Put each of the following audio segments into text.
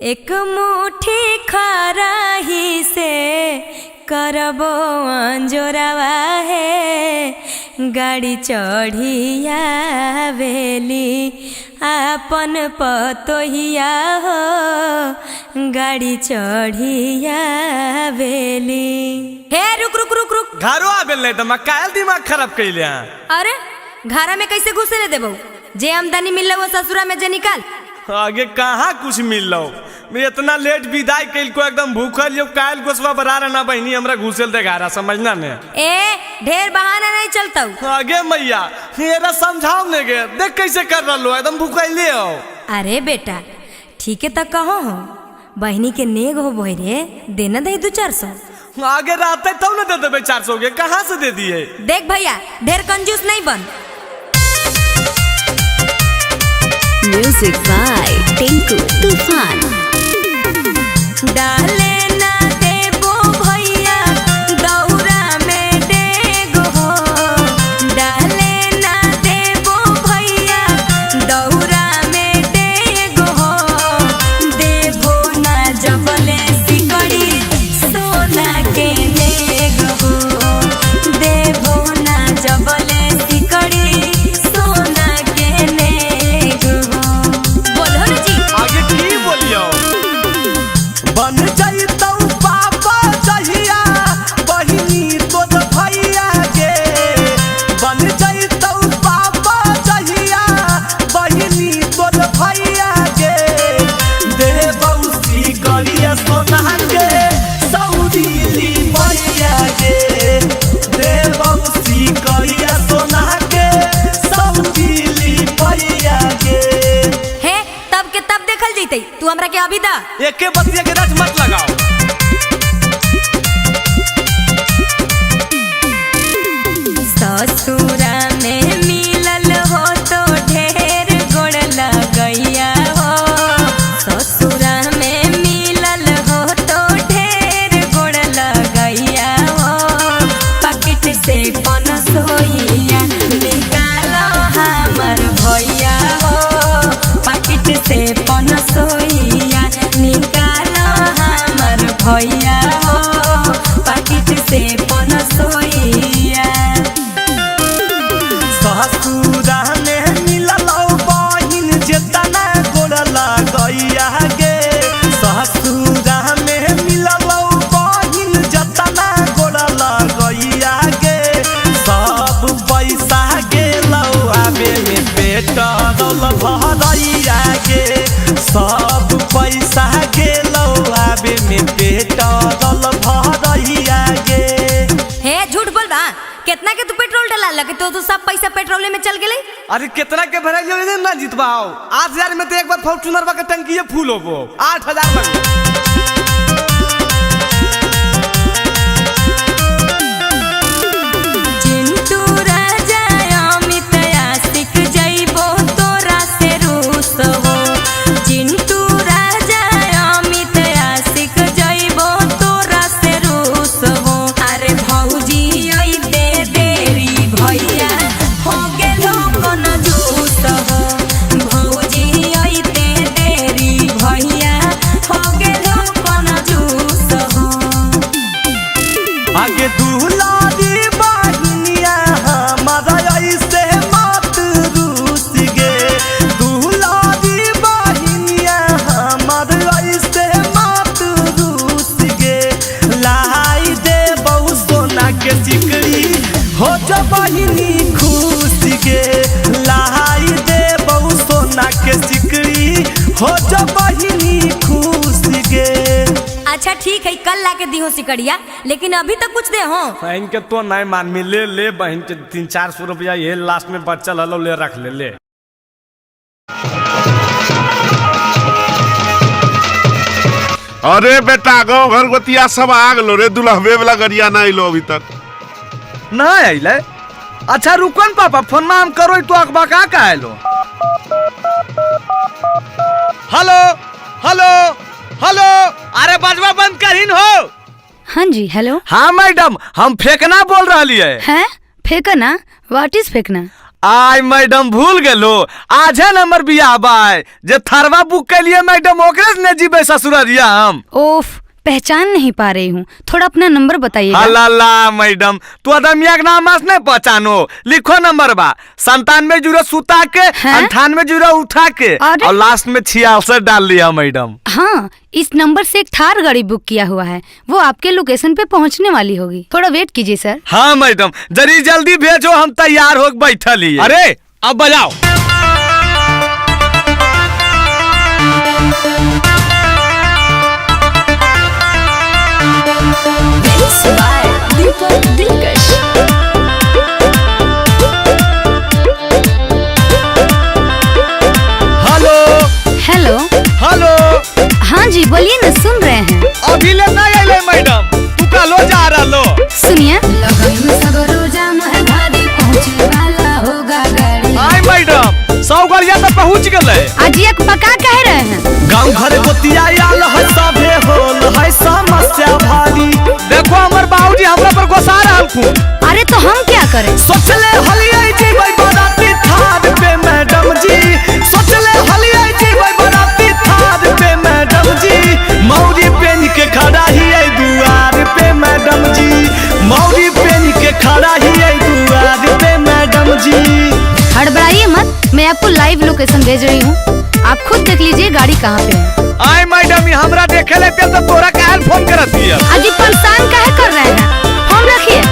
एक मुट्ठी खराही से करबो अंजोरवा है, गाड़ी चढ़िया वेली आपन पतोहिया हो, गाड़ी चढ़िया वेली। हे रुक रुक रुक रुक, घरो आबेल नहीं त कायल दिमाग खराब कैले हैं। अरे घरा में कैसे घुसे ले देबो? जे आमदनी मिललो वो ससुरा में जे निकाल। आगे कहाँ कुछ मिल लो, मैं इतना लेट विदाई कैल को एकदम भूखल यो कायल गोसवा बरा रहना बहनी हमरा घुसेल दे घरा समझना ने। ए ढेर बहाना नहीं चलता। आगे मैया मेरा समझाओ ने गे, देख कैसे कर रहा एकदम भूखले हो। अरे बेटा ठीक है तो कहो हो, बहनी के नेग हो बोरे देना दे 200-400। आगे रहते तब न दे देबे 400 के, कहाँ से दे दिए? देख भैया ढेर कंजूस नहीं बन। Music by Tinku Tufan. डाले ना देबो भैया दौरा में डेगो हो, डाले ना देबो भैया दौरा में डेगो हो, देबो ना जबले सिकड़ी सोना के नेग हो, देबो ना जबले सिकड़ी सोना के नेग हो। बोलो ना जी। आगे की बोलियो? बन जइतौ पापा जहिया बहिनी तोर भैया गे, बन जइतौ पापा जहिया बहिनी तोर भैया गे, देबौ सिकड़िया सोना के सऊदी भैया गे, देबौ सिकड़िया सोना के सऊदी भैया गे। हे तब के तब देखल जइतै, तू हमरा के अभी दा। एके बतिया के रट मत लगाओ। ससुरा में मिलल हो तो ढेर गोड़ लगैया हो, ससुरा में मिलल हो तो ढेर गोड़ लगैया हो, पॉकेट से पनसोइया निकालो हमर भैया हो, पॉकेट से पनसोइया निकालो हमर भैया हो, पॉकेट से पनसोइया। ससुरा में मिलल बहिन जेतना गोड़ लगैया गे, ससुरा में मिलल बहिन जेतना गोड़ लगैया गे, सब पैसा गेलौ आबे में पेट्रोल भरैया गे, सब पैसा गेलौ आबे में पेट्रोल भरैया गे। हे झूठ बोल बा, कितना के तू पेट्रोल डला लगे तो सब पैसा पेट्रोल में चल गेले। अरे कितना के भराई ना जीतवाओ, 8000 में तो एक बार फॉर्चूनर का टंकी फूल होबो, 8000 में। चिंटू राजा अमित आशिक जइबो तोरा से रूस हो, चिंटू राजा अमित आशिक जइबो तोरा से रूस हो, अरे भौजी अइते देरी भैया हो गेलो कंजूस हो, भौजी अइते देरी भैया हो गेलो कंजूस हो। आगे दुलारी बहिनिया हमारा ऐसे मत रूस गे, दुलारी बहिनिया हमारा ऐसे मत रूस गे, लाई दे बहु सोना के सिकड़ी हो जो बहिनी खुश गे, लाई दे बहु सोना के सिकड़ी हो जो बहिनी खुश गे। अच्छा ठीक है कल लाके दी हो सिकड़िया, लेकिन अभी तक कुछ दे हो। बहन के तो नहीं मान में ले ले बहन के 300-400 रुपया ये लास्ट में बचल हलो ले रख ले ले। अरे बेटा गाँव घर गोतिया सब आ गलो रे, दुल्हबे वाला गरिया ना अइलो अभी तक। ना अइले? अच्छा रुकन पापा, फोन में हम करो तो अखबार का का आइलो। हेलो हेलो हेलो, अरे बजवा बंद करीन हो। हाँ जी हेलो। हाँ मैडम हम फेंकना बोल रही है। हैं फेंकना? What is फेंकना? आय मैडम भूल गेलो, आज है नंबर बियाह बाय जे थरवा बुक के लिए मैडम ओकरे से ने जीबे ससुररिया हम। ओफ, पहचान नहीं पा रही हूँ, थोड़ा अपना नंबर बताइएगा। अल्लाह मैडम, तू अदमिया के नाम से नहीं पहचानो। लिखो नंबर बा 97 सुता के 98 उठा के और लास्ट में 66 डाल लिया मैडम। हाँ, इस नंबर से एक थार गाड़ी बुक किया हुआ है, वो आपके लोकेशन पे पहुँचने वाली होगी, थोड़ा वेट कीजिए सर। हाँ मैडम, जरी जल्दी भेजो, हम तैयार हो बैठल ही। अरे अब बजाओ। हेलो हेलो हेलो। हाँ जी बोलिए ना, सुन रहे हैं। अभी ले नहीं आइले मैडम, तू कलो जा रहा लो। सुनिए, आई मैडम 100 गाड़िया तो पहुँच गए। अजिया को पका कह रहे हैं। गाँव घर गोतिया आल है सभे होल है समस्या भारी। देखो हमर बाबूजी हमरा पर गोसा रहल। अरे तो हम क्या करें? सोचले हलियै जीबै बराती थार पे मैडम जी, सोचले हलियै जीबै बराती थार पे मैडम जी, मौरी पेन के खड़ा ही दुआर पे मैडम जी, मौरी पेन के खड़ा ही दुआर पे मैडम जी। हड़बड़ाइए मत, मैं आपको लाइव लोकेशन भेज रही हूँ, आप खुद देख लीजिए गाड़ी कहाँ पे है। आय मैडम, हमरा देखे ले तो तोरा काहे फोन करती है? अजी परेशान काहे कर रहे हैं, फोन रखिए।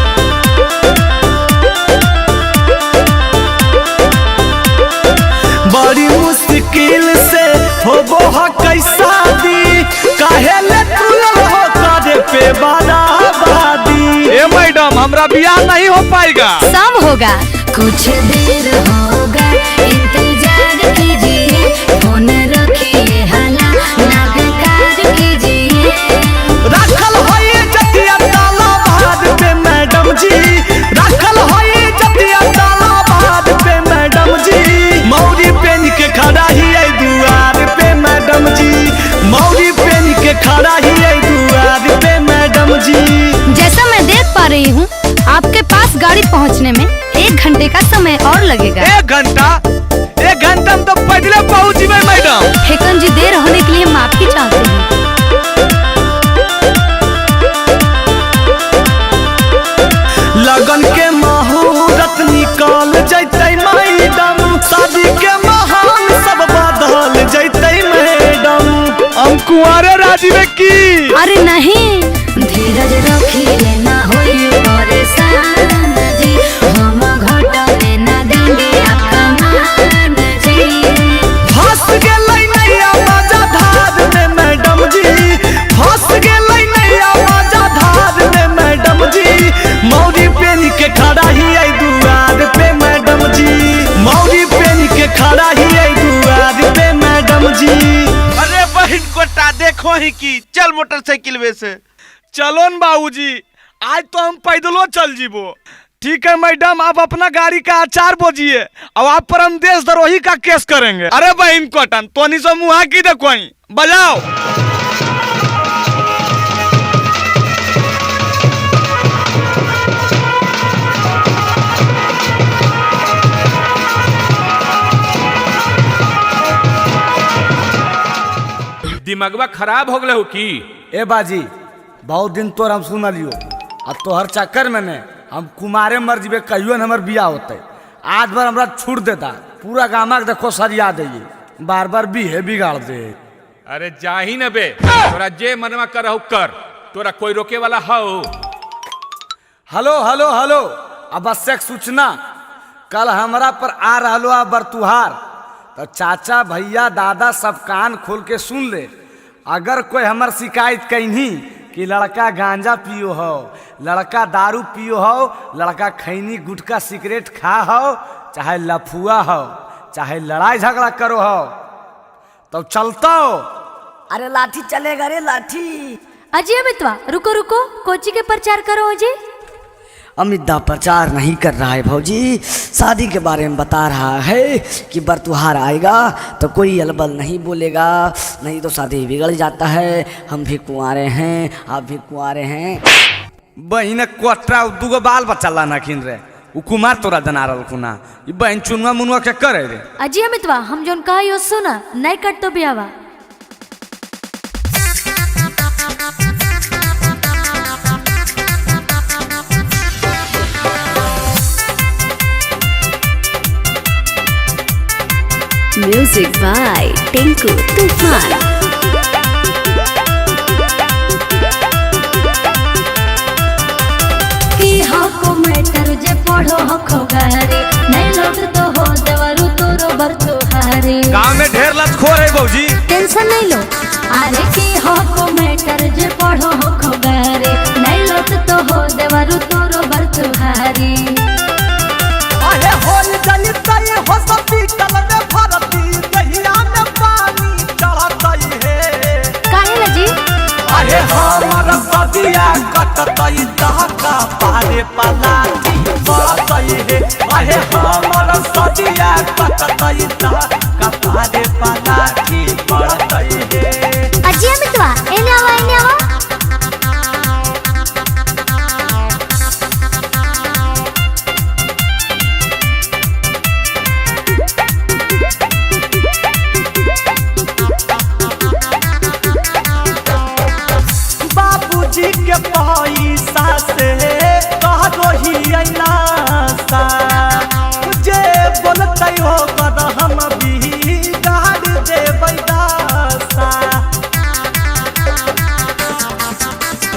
बड़ी मुश्किल से होबो ह कैसा दी, काहे ले तुलल हो करे पे बराबरी। ए मैडम, हमरा बियाह नहीं हो पाएगा। सब होगा, कुछ देर होगा, इंतजार कीजिए, फोन रखिए, हला ना बेकार कीजिए। राखल होई जतिया ताला बाद पे मैडम जी, राखल होई जतिया ताला बाद पे मैडम जी, मौरी पेन के खड़ा ही दुआर पे मैडम जी, मौरी पेन के खड़ा ही दुआर पे मैडम जी। जैसा मैं देख पा रही हूँ, आपके पास गाड़ी पहुँचने में 1 घंटे का समय और लगेगा। 1 घंटा? 1 घंटा में तो पैदले पहुँच जीबै मैडम। फेकन जी, देर होने के लिए माफी चाहते हैं। लगन के मुहूर्त निकल जैतै मैडम, शादी के महान सब बदल जैतै मैडम। हम कुंवारे राजी में की? अरे नहीं, धीरज रखिए ना होई परेशान जी, हम घटने ना देंगे आपका मान जी। फंस गेलै नैया मजा धार में मैडम जी, फंस गेलै नैया मजा धार में मैडम जी, मौरी पेन के खड़ा ही दुआर पे मैडम जी, मौरी पेन के खड़ा ही दुआर पे मैडम जी। अरे बहन कोटा देखो ही की, चल मोटरसाइकिल वे से। चलो न बाबूजी, आज तो हम पैदलो चल जीबो। ठीक है मैडम, आप अपना गाड़ी का अचार बोझिए और आप पर हम देशद्रोही का केस करेंगे। अरे बहन कोटन, तोनी से मुहा की देखो, बजाओ। दिमागवा खराब हो गए हो की? ए बाजी, बहुत दिन तोर हम सुन लियो, अब तोहर चक्कर में ने हम कुमारे मर जीबे, कहियो न हमर बियाह होते। आज भर हमरा छूट देता, पूरा गामा के देखो सरिया दे, बार बार बीहे बिगाड़ दे। अरे जाही न बे, तोरा जे मनवा करहु कर, तोरा कोई रोके वाला हौ? हेलो हेलो हेलो, आवश्यक सूचना, कल हमरा पर आ रहलो आ बरतुहार, तो चाचा भैया दादा सब कान खोल के सुन ले। अगर कोई हमर शिकायत कहीं कि लड़का गांजा पियो हो, लड़का दारू पियो हो, लड़का खैनी गुटखा सिगरेट खा हो, चाहे लफुआ हो, चाहे लड़ाई झगड़ा करो हो, तो चलता हो। अरे लाठी चलेगा रे लाठी। अजय मितवा, रुको रुको, कोची के प्रचार करो अजय। अमित दा प्रचार नहीं कर रहा है भौजी, शादी के बारे में बता रहा है कि बरतुहार आएगा तो कोई अलबल नहीं बोलेगा, नहीं तो शादी बिगड़ जाता है। हम भी कुंवारे हैं, आप भी कुंवारे हैं। बहिन कोटरा दुगो बाल बच्चा लाना खिन रे, उ कुमार तोरा दना रहल ना। ई बहन चुनुआ मुनुआ के करे रे। अजी अमितवा हम जोन कहा सुना नहीं कट तो बियावा। म्यूजिक बाय टिंकू तूफान। की हको मैटर जे पढ़ो हको गारे नहीं लोट तो हो देवरु तोरो बर तोहारे। गांव में ढेर लतखोर है भौजी, टेंशन नहीं लो। अरे की हको मैटर जे पढ़ो हको गारे नहीं लोट तो हो देवरु तोरो बर तोहारे। अरे होल जलतई हो हॉस्पिटल में भर्ती दहिया में पानी चढ़तई है। काहे ला जी? अरे हमर सदिया कटतई दहका पारे पलाटी बरतई है। अरे हमर सदिया कटतई दहका पारे पलाटी बरतई है। अजी अमितवा एने आवा एने आवा। बाबूजी के पैसा से कहो ही अनासा जे बोलते हो कर हम भी गाड़ देबै दासा।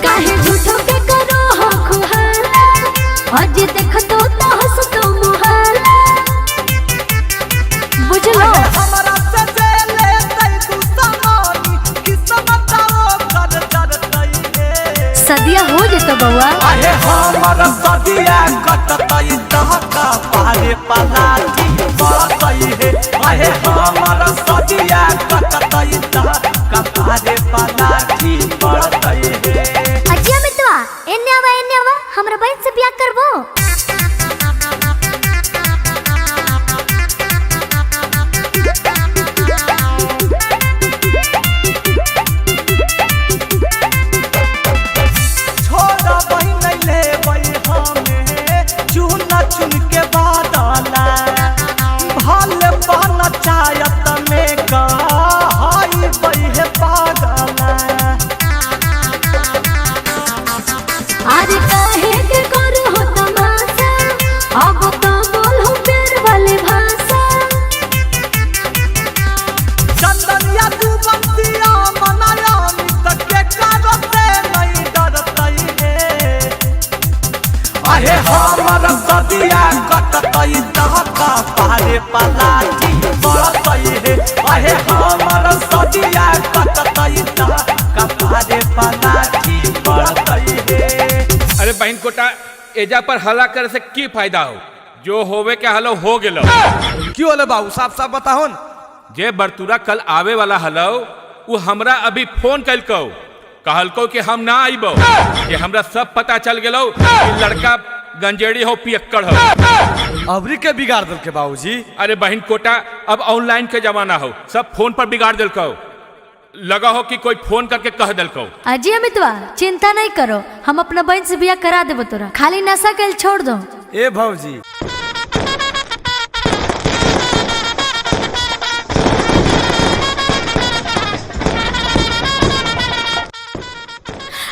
काहे झूठो के करो हो खुहाला अजी देखतो तो हंसतो मुहाला बुझलो। हमरा से जे लेतै तू समानी किस्मत कर डरतै हे। सदिया हो जेतो बउआ। अरे हमर सदिया कटतई दहका पारे पलाटी बरतई हे। अरे हमर सदिया कटतई दहका पारे पलाटी बरतई हे। अजी अमितवा एने आवा एने आवा हमरा बहन से बियाह करबो। छोड़ा बहिन लेबै हमे चुन चुन के बादला भल पंचायत में कहई बहे पागला। अरे काहे के करो हो तमाशा अब तो बोलो प्यार वाली भाषा। चंदनिया तू बंतिया मनाया मित के कारो से नहीं डरतई हे। अरे हमर सदिया कटतई दहका पारे पलाटी बरतई हे। अरे हमर सदिया कटतई दहका पारे पलाटी बरतई हे। अरे बहन कोटा एजा पर हल्ला करे से की फायदा हो, जो होवे के हलो हो गेलो। क्यों होले बाबू साफ साफ बताहो न। जे बरतुरा कल आवे वाला हलो वो हमरा अभी फोन कलको कहलको कि हम ना आइबो कि हमरा सब पता चल गेलो कि लड़का गंजेड़ी हो पियक्कड़ हो। अबरी के बिगाड़ दल के बाबूजी। अरे बहन कोटा अब ऑनलाइन के जमाना हो, सब फोन पर बिगाड़ दिलको, लगा हो कि कोई फोन करके कह दिलको। अजी अमितवा चिंता नहीं करो हम अपना बहन से बियाह करा देबो तोरा, खाली नशा के छोड़ दो। ए भौजी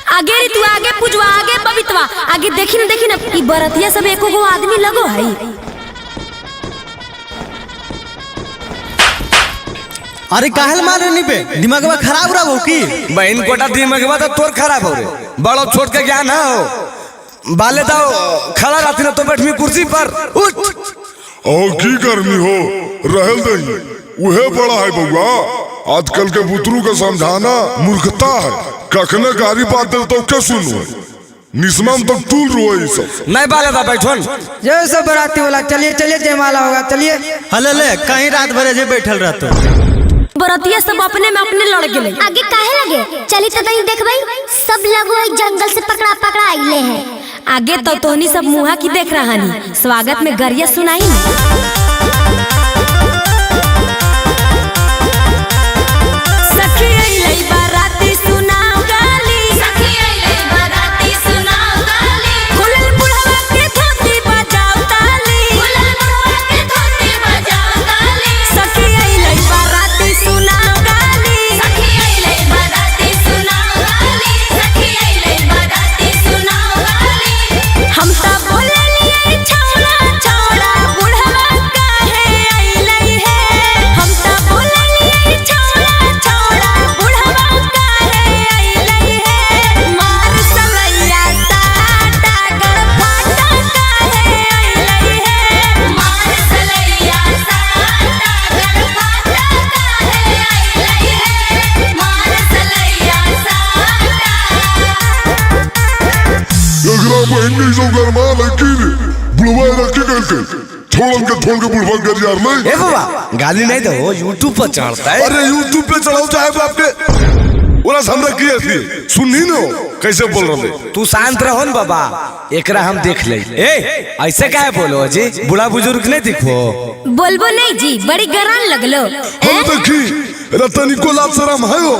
आगे रे तू आगे पुजवा आगे बबितवा आगे देखी न देखी न ई बरतिया सब एको गो आदमी लगो है। अरे काहेल मारे नी पे दिमागवा खराब रहो की? बहन कोटा दिमागवा तो तोर खराब हो रे, बड़ो छोट के ज्ञान हो बाले दाओ खड़ा रहती ना तो बैठमी कुर्सी पर उठ। और की गर्मी हो रहल दही उहे बड़ा है बउआ। आजकल के बुतरू के समझाना मूर्खता है, कखने गारी बात दे तो के सुनो निस्मम तो टूल रोए सब। नहीं बाले दा बैठन जय सब बराती वाला चलिए चलिए जयमाला होगा चलिए। हले ले कहीं रात भर जे बैठल रहतो। बरतिया सब अपने में अपने लड़ गेले। आगे काहे लगे चली तो नहीं देखबई सब लगो एक जंगल से पकड़ा पकड़ा आइले हैं। आगे तो तोहनी सब मुहा की देख रहा नी स्वागत में गरिया सुनाई। सखी अइलै बाराती सुनाओ गाली, सखी अइलै बाराती सुनाओ गाली, खुलल बुढ़वा के धोती बजाओ ताली। बहन के सब गरमा लड़की रे बुढ़वा रख के गल के छोड़न के छोड़ के बुढ़वा कर यार नहीं। ए बाबा गाली नहीं दो, यूट्यूब पर चढ़ता है। अरे यूट्यूब पे चढ़ाओ चाहे बाप के ओरा हमरा की थी सुननी न कैसे बोल रहे। तू शांत रहो न बाबा, एकरा हम देख ले। ए ऐसे काहे बोलो जी, बूढ़ा बुजुर्ग नहीं दिखो। बोलबो नहीं जी, बड़ी गरान लगलो। हम देखी रतनी को लाज शरम है हो,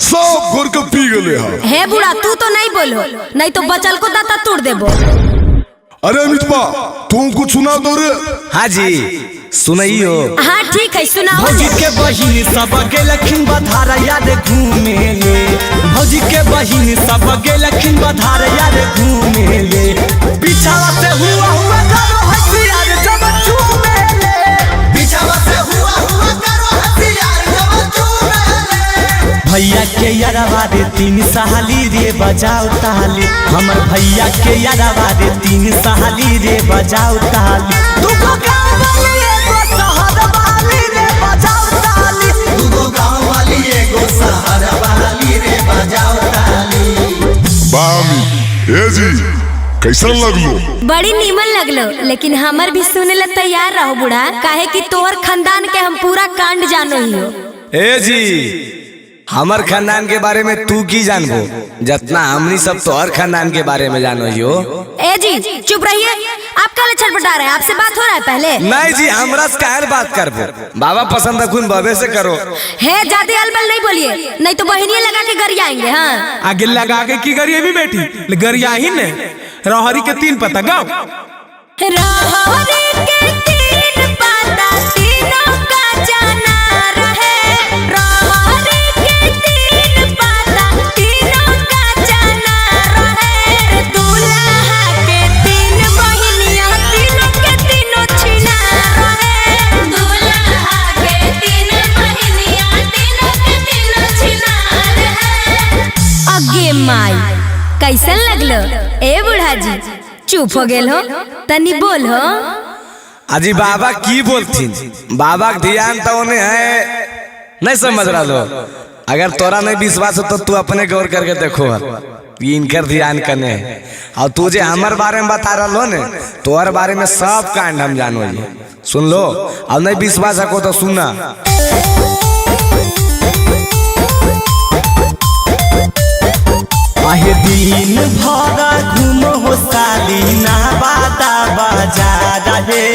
सब घोर के पी गले हा। हे बूढ़ा तू तो नहीं बोलो, नहीं तो बचल को दाता तोड़ देबो। अरे अमित बा तुम कुछ सुना दो रे। हाँ जी सुनाइयो। हाँ ठीक है सुनाओ। भौजी के बहिन सब गेलखिन बधार यार घूमे ले, भौजी के बहिन सब गेलखिन बधार यार घूमे ले, पीछावा से हुआ हुआ करो हसियार जब चूमे ले, पीछावा से हुआ हुआ करो हसियार जब चूमे ले। भैया के यारवा रे तीन सहाली रे बजाओ ताली, हमर भैया के यारवा रे तीन सहाली रे बजाओ ताली, दुगो गाँव वाली एगो शहर वाली रे बजाओ ताली, दुगो गाँव वाली एगो शहर वाली रे बजाओ ताली। बामी ए जी कैसन लगलो? बड़ी नीमन लगलो, लेकिन हमर भी सुने ला तैयार रहो बूढ़ा, काहे कि तोहर खानदान के हम पूरा कांड जानो ही हो। ए जी हमर खानदान के बारे में तू की जानबो, जितना हमनी सब तोहर खानदान के बारे में जानो ही हो। ए जी चुप रहिए, आप काले छटपटा रहे हैं, आपसे बात हो रहा है पहले? नहीं जी हमरा से काहे बात करबो, बाबा पसंद रखुन बाबे से करो। हे ज्यादा अलबल नहीं बोलिए, नहीं तो बहिनिये लगा के गरियाएंगे। हाँ आगे लगा के की गरिए भी बेटी गरिया ही ने। रहरी के तीन पता गाओ। रहरी के तीन पता तीनों का जाना रहे, रहरी के तीन पता तीनों का जाना रहे, दूल्हा के तीन बहिनिया तीनों के तीनों छिना रहे, दूल्हा के तीन बहिनिया तीनों के तीनों छिना रहे। अगे माई कैसन लगलो ए बूढ़ा जी, चुप हो गेल हो तनी बोल हो। अजी बाबा की बोलथिन, बाबा के ध्यान तो उन्हें है नहीं समझ रहा लो। अगर तोरा नहीं विश्वास हो तो तू अपने गौर करके देखो इनकर ध्यान कने है। और तू जे हमार बारे में बता रहा लो ने, तोहर बारे में सब कांड हम जानो जी। सुन लो, अब नहीं विश्वास हो तो सुनना। आहे दिन भर घूम हो साली ना बाता बाजार हे,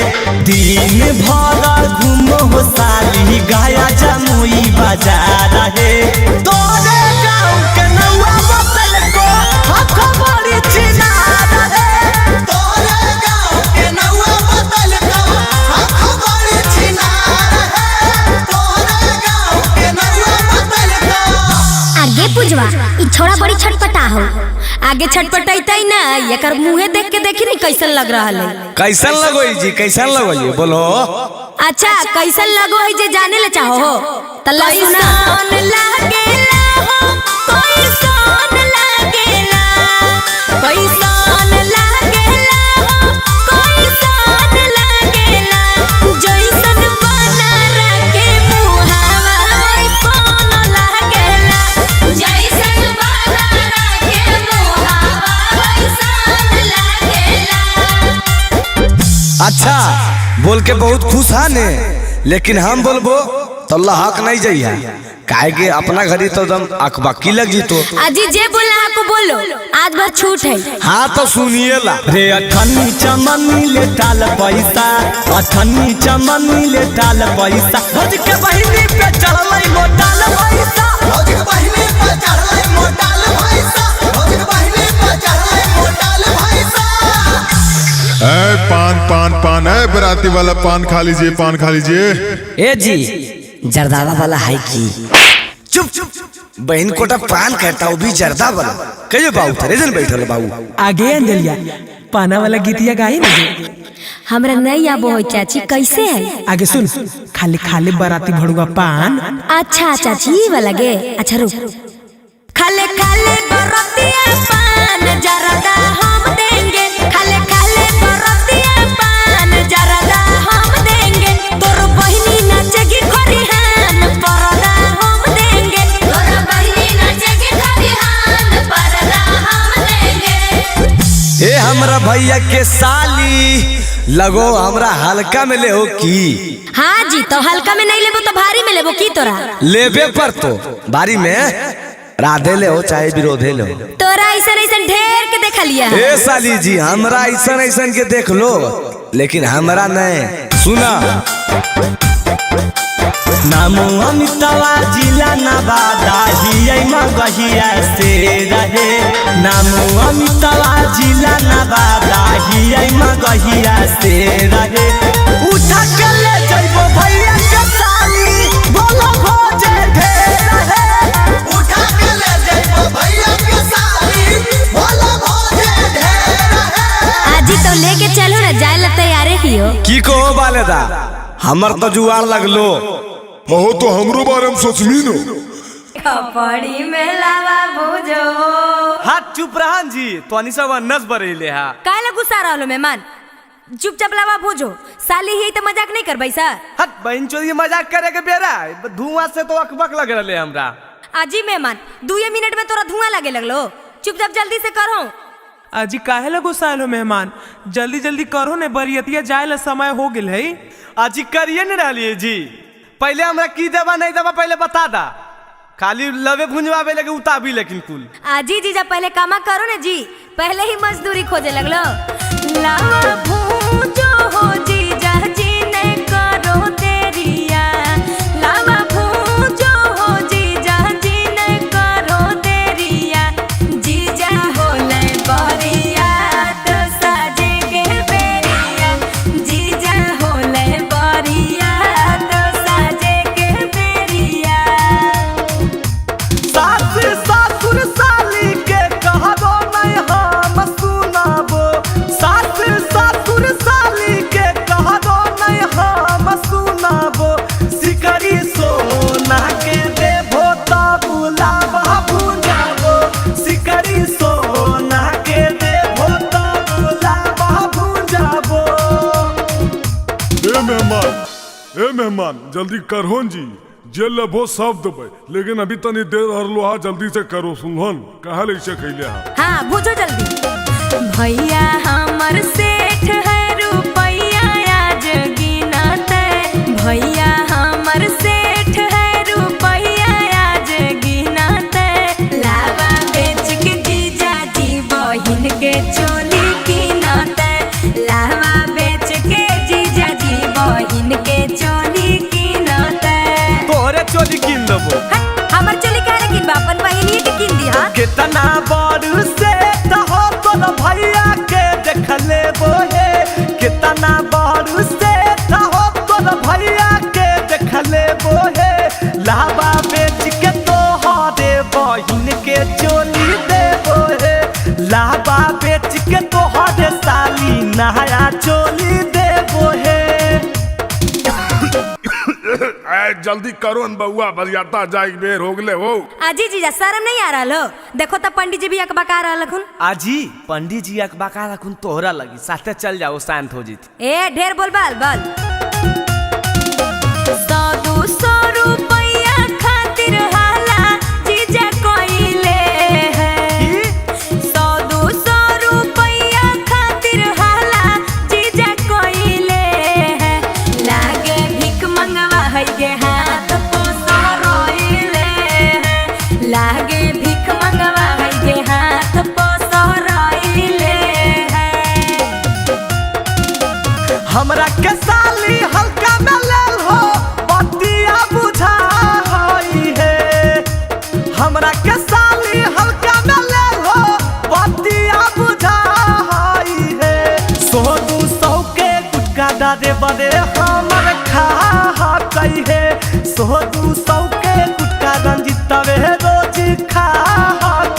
दिन भर घूम हो साली गाया जमुई बाजार हे, तोरे गाँव के नौआ बतल को हक बड़ी चिनार हे, तोरे गाँव के नौआ बतल को हक बड़ी चिनार हे, तोरे गाँव के नौआ बतल को। आगे पुजवा ई छोड़ा बड़ी छटपटा हो, आगे छटपटाइतै ना एकर मुंहे देख के देखी नहीं कैसन लग रहा है। कैसन लगो जी, कैसन लगो जी बोलो। अच्छा कैसन लगो है जे जाने ले चाहो हो तल्ला सुना। लागेला हो कैसन लागेला, कैसन लागेला हो कैसन लागेला, जैसन बना रखे मुहावा वैसन लागेला, जैसन बना रखे मुहावा वैसन लागेला। अच्छा बोल के बहुत खुश हा ने, लेकिन हम बोलबो तो हक नहीं जाइए, काहे के अपना घरी तो एकदम अकबकी लग जी तो। अजी जे बोलना आपको बोलो, आज भर छूट है। हाँ तो सुनिए ला रे अठन्नी चमनी ले टाल पैसा, अठन्नी चमनी ले टाल पैसा, भौज के बहिनी पे चढ़लै मोटाल पैसा, भौज के बहिनी पे चढ़लै मोटाल पैसा, भौज के बहिनी पे चढ़लै मोटाल पैसा। ए पान पान पान, ए बराती वाला पान खा लीजिए, पान खा लीजिए। ए जी जर्दावा वाला है की? चुप चुप, बहन कोटा पान कहता वो भी जर्दा वाला। कहियो बाबू थरे जन बैठल बाबू। आगे अंजलिया पाना वाला गीतिया गाई ना। हमरा नहीं आबो है चाची, कैसे है? आगे सुन, खाली खाली बराती भड़ुआ पान। अच्छा चाची ये वाला गे, अच्छा रुक। खाले खाले बरातिया पान जर्दा हम देंगे, खाले खाले बरातिया पान जर्दा हम देंगे, तोर बहिनी नाचेगी खरिहान परदा हम देंगे, तोर बहिनी नाचेगी खरिहान परदा हम देंगे। ए हम हमरा भैया के साली लगो हमरा हल्का में ले हो की। हाँ जी, तो हल्का में नहीं लेबो तो भारी में लेबो की तोरा? लेबे पर तो भारी में राधे ले हो चाहे विरोधे ले हो। तोरा ऐसा ऐसा ढेर के देखा लिया। ए साली जी हमरा ऐसा ऐसा के देख लो लेकिन हमरा नहीं। सुना नामो अमितावा जिला नवादा हियै मगहिया से रहे। नामो अमितावा जिला नवादा हियै मगहिया से रहे। उठा के ले जइबो भैया के साली बोलो भोजे ढेर रहे। उठा के ले जइबो भैया के साली बोलो भोजे ढेर रहे। आजी तो लेके चलो ना, जाए ला तैयारे ही हो। की कहो बालेदा हमर तो जुआर लगलो। हो तो हमरो बारे में सोचमी नो। खपड़ी में लावा भुजो। हाथ चुप रहन जी, तोनी सब अन्नस बरेले हा। काहे ला गुस्सा रहलो मेहमान? चुपचाप लावा भुजो, साली ही तो मजाक नहीं करबै सर। हट बहन चोरी मजाक करे के बेरा, धुआं से तो अकबक लग रहले हमरा। आजी मेहमान 2 मिनट में तोरा धुआं लगे लगलो, चुपचाप जल्दी से करो। अजी काहे ला गुस्सा हो मेहमान, जल्दी जल्दी करो ने, बरियतिया जाए ला समय हो गेल है। अजी करिए न रहलिए जी, पहले हमरा की देवा नहीं देवा पहले बता दा, खाली लवे भुंजवावे लगे उताबी लेकिन कुल। आजी जीजा पहले कामा करो ना जी, पहले ही मजदूरी खोजे लगलो। लावा भूंजो हो जीजा जी ने करो देरिया, लावा भूंजो हो जीजा जी ने करो देरिया, जीजा होले बरिया तो साजे के बेरिया, जीजा होले बरिया तो साजे के बेरिया। सास ससुर साली के कहबो नहीं हम सुनाबो, सास ससुर साली के कहबो नहीं हम सुनाबो, सिकरी सोना के देबो तब लावा भुंजाबो, सिकरी सोना के देबो तब लावा भुंजाबो। ए मेहमान, ए मेहमान जल्दी करहोन जी, जे लेबो सब देबै लेकिन अभी तनी देर हरलो हा, जल्दी से करो सुनहन कहा ले से खैले हा। हाँ भुजो जल्दी। भैया हमर सेठ है रुपैया आज गिनते, भैया हमर सेठ है रुपैया आज गिनते, लावा बेच के जीजा जी बहिन के चोली किनते, लावा बेच के जीजा जी बहिन के चोली किनते। तोहरे चोली किन देबो। हमर चोली काहे किनबा, अपन बहिनिए के किन दी। हां कितना बड़ से हो तोर भैया के देख लेबो हे, कितना बड़ से हो तोर भैया के देख लेबो हे, लावा बेच के तोहरे बहिन के चोली देबो हे, लावा बेच के तोहरे साली नया चोली देबो हे। जल्दी करो न बउआ, बरियाता जाए बेर हो गले हो। आजी जीजा शर्म नहीं आ रहा हो? देखो तो पंडित जी भी अकबका रहल हखुन। आजी पंडित जी अकबका रखुन तोहरा लगी, साथे चल जाओ शांत हो जीत। ए ढेर बोल बाल बाल। 100-200 रुपैया खातिर हाला जीजा कोइले है, 100-200 रुपैया खातिर हाला जीजा कोइले है, लागे भीख मंगवा है गे हाथ पोसो रोइले है, लागे भीख मंगवा है गे हाथ पोसो रोइले है। हमरा के साली हल्का में लेल हो बतिया बुझा है, हमरा के साली हल्का में लेल हो बतिया बुझा है, 100-200 के गुटका डारे बड़े हमर खा कही है, 100-200 के गुटका रंजितवे रोज खा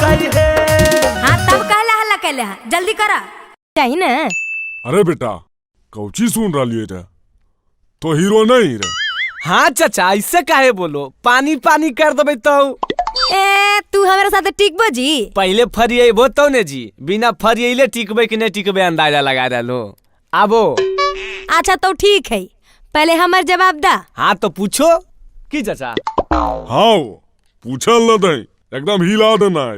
कही है। हाँ तब कहला हल्ला कैले हा, जल्दी करा चाहिए ना। अरे बेटा कौची सुन रही रे, तो हीरो नहीं रे। हाँ चाचा ऐसे काहे बोलो, पानी पानी कर देबै तो। ए तू हमारे साथ टिकबो जी? पहले फरियेबो तो ने जी, बिना फरियेले टिकबे कि नहीं टिकबे अंदाजा लगा रहलो। आबो। अच्छा तो ठीक है, पहले हमार जवाब दा। हाँ तो पूछो की चाचा? हाँ पूछल न दे, एकदम हिला देना है।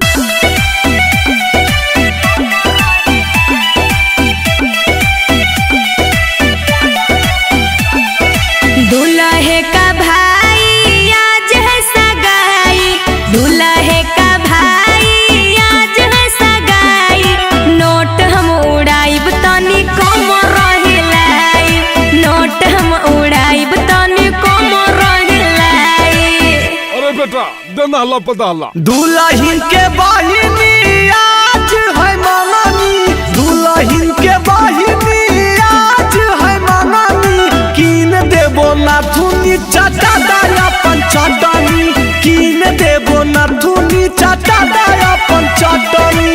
दे नहला पदहला। दुल्हन के बहिनी आज है मंगनी, दुल्हन के बहिनी आज है मंगनी, कीन देबो नाथुनी चाचा दाया पंचटनी, कीन देबो नाथुनी चाचा दाया पंचटनी।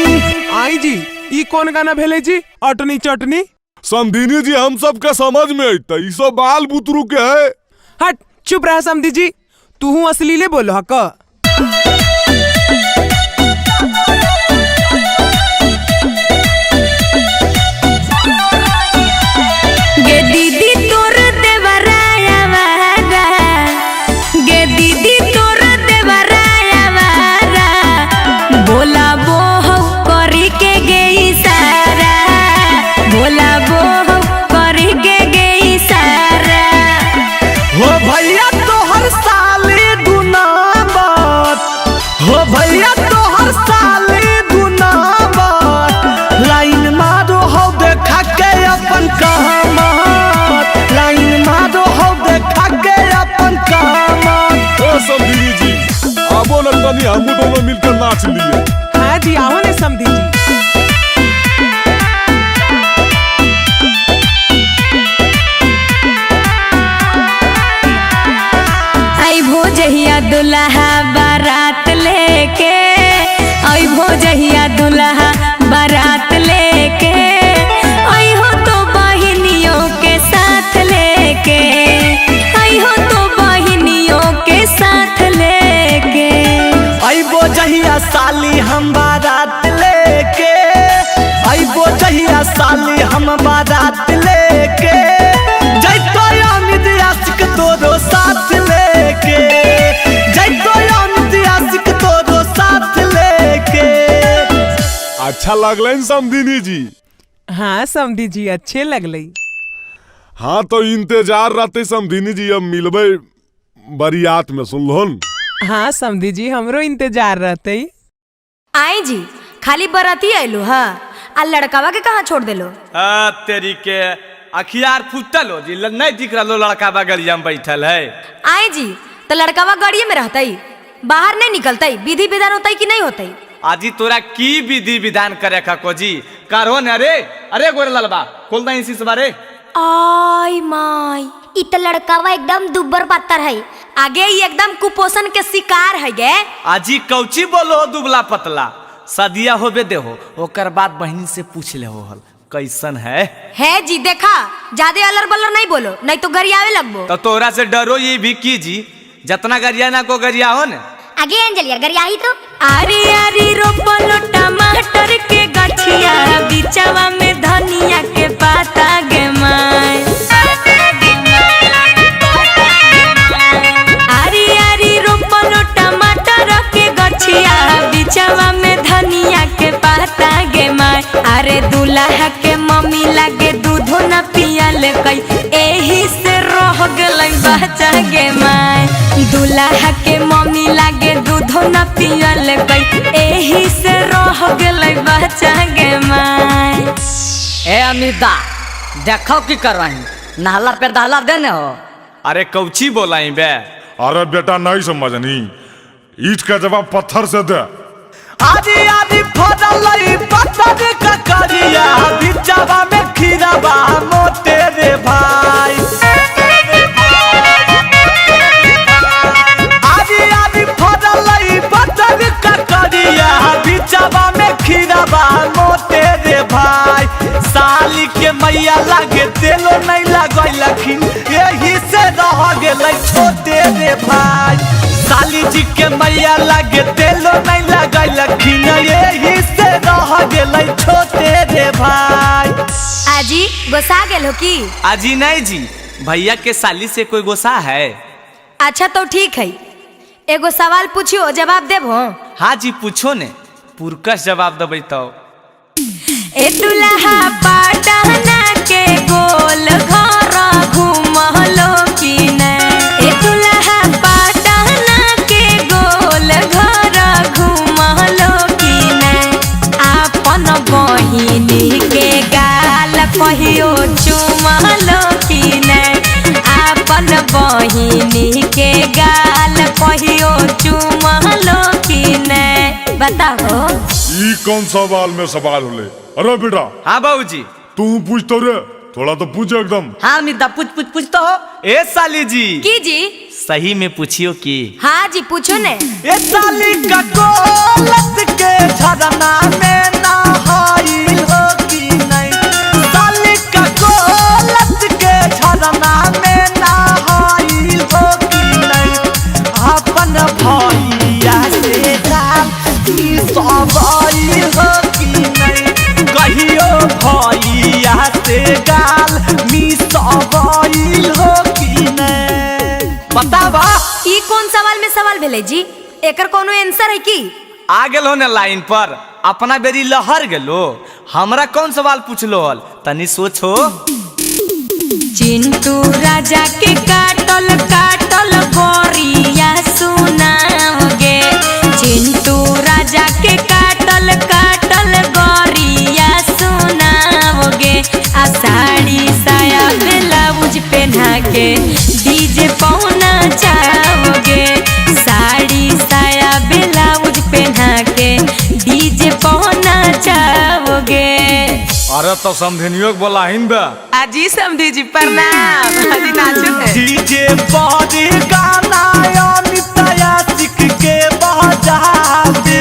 आई जी ई कौन गाना भेले जी अटनी चटनी? समधिनी जी हम सब के समझ में अइतै, ई सब बाल बुतरू के है। हट चुप रह समधी जी, तू असलीले बोलो हक। गे दीदी तोर देवराया वारा, गे दीदी तोर देवराया वारा, बोला बो हौ करी के गे इशारा, बोला बो हौ करी के गे इशारा। हो भैया तोहर साली दुनामत, हो भैया तोहर साली दुनामत, लाइन मारो हो देखा के अपन कामत, लाइन मारो हो देखा के अपन कामत। ओ समधिनी जी आबो न तनी हमू दोनों मिलकर नाच लिए। हाँ जी आओ ने समधी जी। अइभो जहिया दुल्हा बारात लेके, अइभो जहिया दुल्हा बारात लेके, अइहो तो बहिनियों के साथ लेके, अइहो तो बहिनियों के साथ लेके। अइबो जहिया साली हम बारात लेके, अइबो जहिया साली हम बारात लेके, जैतो अमित आशिक तोरो साथ लेके, जैतो अमित आशिक तोरो साथ लेके। अच्छा लगलै समधिनी जी? हाँ समधी जी अच्छे लगलै। हाँ तो इंतजार रहते समधिनी जी, अब मिलबै बरियात में, सुनलहुन? हाँ समधी जी हमरो इंतजार रहते। आई जी खाली बराती आइलो हा, आ लड़कावा के कहाँ छोड़ देलो? आ तेरी के अखियार फूटल हो जी, नहीं दिख रहा लड़का गलिया में बैठल है। आई जी तो लड़कावा गाड़िए में रहतई, बाहर नहीं निकलतई, विधि विधान होतई कि नहीं होतई? आजी तोरा की विधि विधान करे खको जी, करो न रे। अरे गोरे ललबा खोल दे इसी बारे। आई माई इ त लड़कावा एकदम दुब्बर पातर है, आगे ही एकदम कुपोषण के शिकार है गे। आजी कौची बोलो दुबला पतला, सदिया होबे देहो ओकर बाद बहनी से पूछ ले हो हल कैसन है। है जी देखा ज्यादा अलर बलर नहीं बोलो, नहीं तो गरियावे लगबो। तो तोरा से डरो ये भी की जी, जतना गरिया ना को गरिया हो ने। आगे अंजलिया गरियाही तो। आरी आरी रोपलो टमाटर के गछिया, बिचवा में धनिया के पाता गे माय। आरी आरी रोपलो टमाटर के गछिया, बिचवा में धनिया के पाता गे माय। अरे दुल्हा के मम्मी लागे दूधो न पियल कई, एही से रह गेलै बच्चा गे माय। दुल्हा के मम्मी लागे दूधो न पियल कई, एही से रह गेलै बच्चा गे माय। ए अमिता देखो की कर रही, नहला पे दहला देने हो। अरे कौची बोलाई बे? अरे बेटा नहीं समझनी, ईट का जवाब पत्थर से दे। आदि आदि फरलै पत्थर ककरिया, बिचवा में खीराबा मोटे रे भाई। आदि आदि फरलै पत्थर ककरिया, बिचवा में खीराबा मोटे रे भाई। साली के मैया लागे तेलो नहीं लगैलखिन, यही से रह गेलै छोटे रे भाई। साली जी के मैया लागे तेलो नहीं लगैलखिन, यही से रह गेलै छोटे रे भाई। आजी गोसा गेल हो की? आजी नहीं जी, भैया के साली से कोई गोसा है। अच्छा तो ठीक है, एगो सवाल पूछियो जवाब देबो? हाँ जी पूछो ने, पुरकस जवाब देबै तो। ए दुल्हा पटना के गोल घर घुमलो की नै, ए दुल्हा पटना के गोल घर घुमलो की नै, आपन बहिनी के गाल कहियो चुमलो की नै, आपन बहिनी के गाल कहियो चुमलो। बताओ। ई कौन सवाल में सवाल होले? अरे बेटा। हाँ बाबूजी। तू पूछ तो रे, थोड़ा तो पूछ एकदम। हाँ मिद्दा पूछ पूछ पूछ तो हो। ए साली जी। की जी? सही में पूछियो की? हाँ जी पूछो ने। ए साली का गोलत के झरना में नहाइल हो की नहीं? साली का गोलत के झरना में नहाइल हो की नहीं? अपन भैया से दाल की सवाइल हो की नहीं? कहियो भैया से गाल मी सवाइल हो की नहीं? बतावा। ई कौन सवाल में सवाल भेले जी? एकर कोनो आंसर है की? आ गेलो ने लाइन पर, अपना बेरी लहर गेलो। हमरा कौन सवाल पूछलो हल, तनी सोचो। चिंटू राजा के काटल काटल गोरिया सुनाओगे, चिंटू राजा के काटल काटल गोरिया सुनाओगे, आ साड़ी साया ब्लाउज पहना के डीजे पौना चाहोगे, साड़ी साया ब्लाउज पहना के डीजे पौना चाहोगे। अरे तो समधिनियों के बोला हिन बे। अजी समधी जी प्रणाम। अजी नाचो है। डीजे पर गाना अमिताया सिख के बजा दे,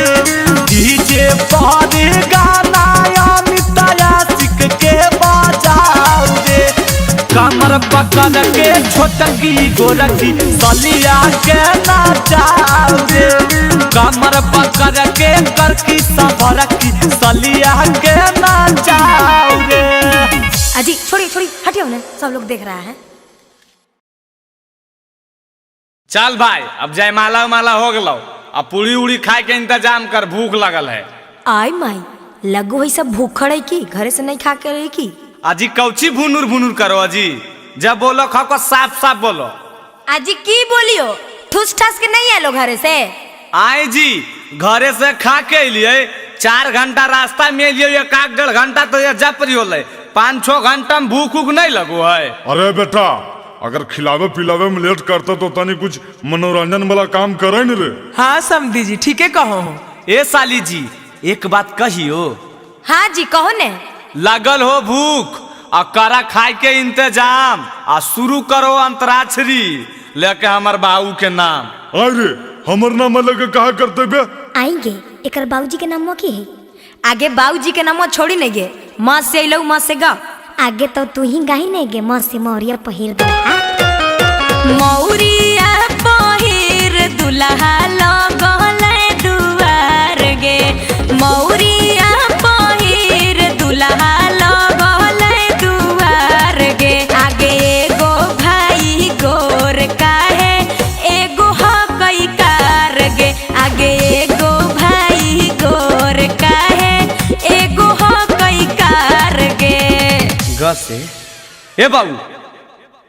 डीजे पर गाना अमिताया सिख के बजा दे, कमर पकड़ के छोटकी गोरकी सलिया के नाचा दे, कमर पकड़ के करकी सफरकी सलिया के नाचा दे। अजी छोड़ी छोड़ी हटियो ना, सब लोग देख रहा है। चल भाई अब जयमाला माला हो गलो, अब पूरी उड़ी खाए के इंतजाम कर, भूख लगल है। आई माई लगो है सब भूखड़ है की घरे से नहीं खा के रही की। अजी कौची भुनुर भुनुर करो अजी, जब बोलो खाओ को साफ साफ बोलो। अजी की बोलियो, ठुस ठस के नहीं आलो घरे से? आए जी घरे से खा के लिए 4 घंटा रास्ता में लिए, 1-1.5 घंटा तो ये जपरी होले, 5-6 घंटा में भूख उख नहीं लगो है। अरे बेटा अगर खिलावे पिलावे में लेट करता तो तनी कुछ मनोरंजन वाला काम करे न रे। हाँ समधी जी ठीक है कहो। ए साली जी एक बात कहियो। हाँ जी कहो ने। लगल हो भूख आ करा खाए के इंतजाम, आ शुरू करो अंतराक्षरी लेके हमर बाबू के नाम। अरे हमर नाम लेके कहा करते बे? आएंगे एकर बाबूजी के नाम की है? आगे बाबूजी के नाम छोड़ी नहीं गे, माँ से अइलौ माँ से गा। आगे तो तू ही गाही नहीं गे, माँ से मौरिया पहिर दुल्हा, मौरिया पहिर दुल्हा लगल दुआर गे, मौरिया पहिर दुल्हा लगल दुआर गे, आगे एगो भाई गोर काहे एगो हकई कार गे, आगे एगो भाई गोर काहे एगो हकई कार गे। ग से ए बाबू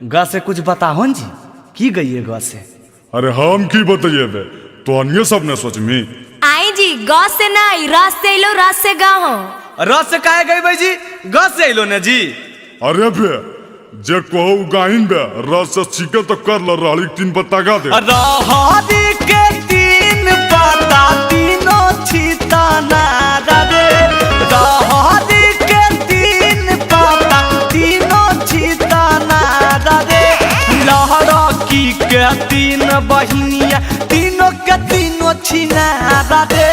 ग से कुछ बताहो जी, की गई है ग से? अरे हम की बताइए बे, तो अन्य सब ने सोचमी। आई जी ग से नहीं र से अइलो, र से गाहो। र से काहे गई भाई जी, ग से अइलो ने जी। अरे बे जे कहो गाहिन बे, र से सीखे तो कर ल, रहली 3 पत्ता गा दे। रहरी के 3 पत्ता तीनों छिताना रे, रहरी के 3 पत्ता तीनों छिताना रे, लहरकी के 3 बहिनिया तीनों के तीनों छिना रे,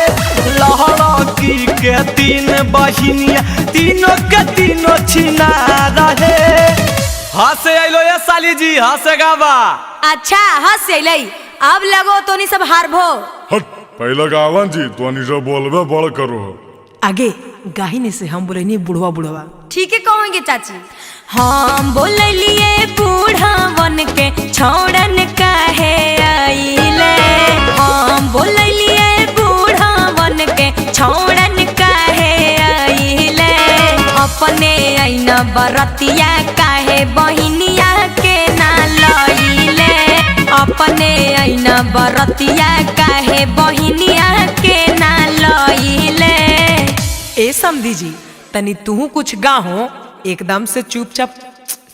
लहरकी के 3 बहिनिया तीनों के तीनों छिना रे। हंसे अइलो ये साली जी, हंसे गावा। अच्छा हंस अइलै, अब लगो तो नहीं सब हारभो। हट पहले गावन जी, तो नहीं सब बोलबे बड़ करो। आगे गाहिने से हम बोले बुढ़वा बुढ़वा। ठीक है कहोगे चाची। हम बोललिए बूढ़वन के छोड़न काहे आइले, हम बोललिए बूढ़वन के छोड़न काहे आइले, अपने ऐना बरतिया काहे बहिनिया के ना लइले, अपने ऐना बरतिया काहे बहिनिया के ना लइले। ए समधी जी तनी तू कुछ गाहो, एकदम से चुपचाप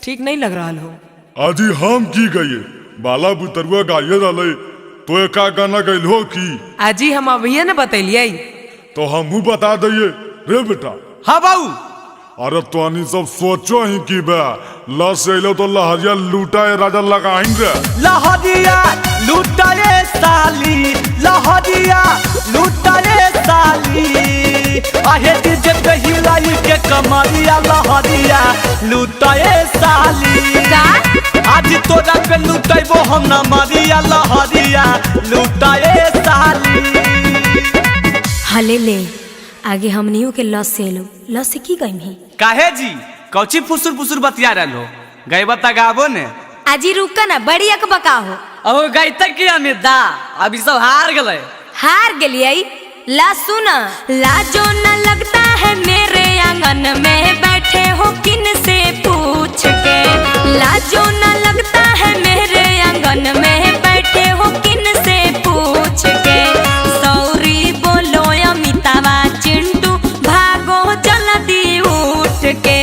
ठीक नहीं लग रहा हो। आजी हम की गए बाला बुतरुआ गाये रहले, तो एका गाना गइल हो की? आजी हम अभिये न बतैलिए, तो हमहू बता दिए रे बेटा। हाँ बाबू। अरे तोनी सब सोचो ही की बे लस अलो तो लहरिया लूटा राजा लगाइन रे। लहरिया लूटा रे साली, लहरिया लूटा रे साली, आहे डीजे पे हिलाई के कमरिया लहरिया लूटा रे साली। आज तोरा पे लूटेबो हम ना मरिया लहरिया लूटा रे साली। हले ले आगे हमनियों के लस से लो, लस से की गई ही काहे जी कौची फुसुर फुसुर बतिया रहलो गईबा त गाबो ने। आजी रुका ना, बड़ी अकबका हो। अब गईता की अमित दा अभी सब हार गए। हार गेलिए ला सुना, लाजो न लगता है मेरे आंगन में बैठे हो किन से पूछ के, लाजो न लगता है मेरे आंगन में बैठे हो किन से पूछ के, सौरी बोलो अमितावा चिंटू भागो जल्दी उठ के,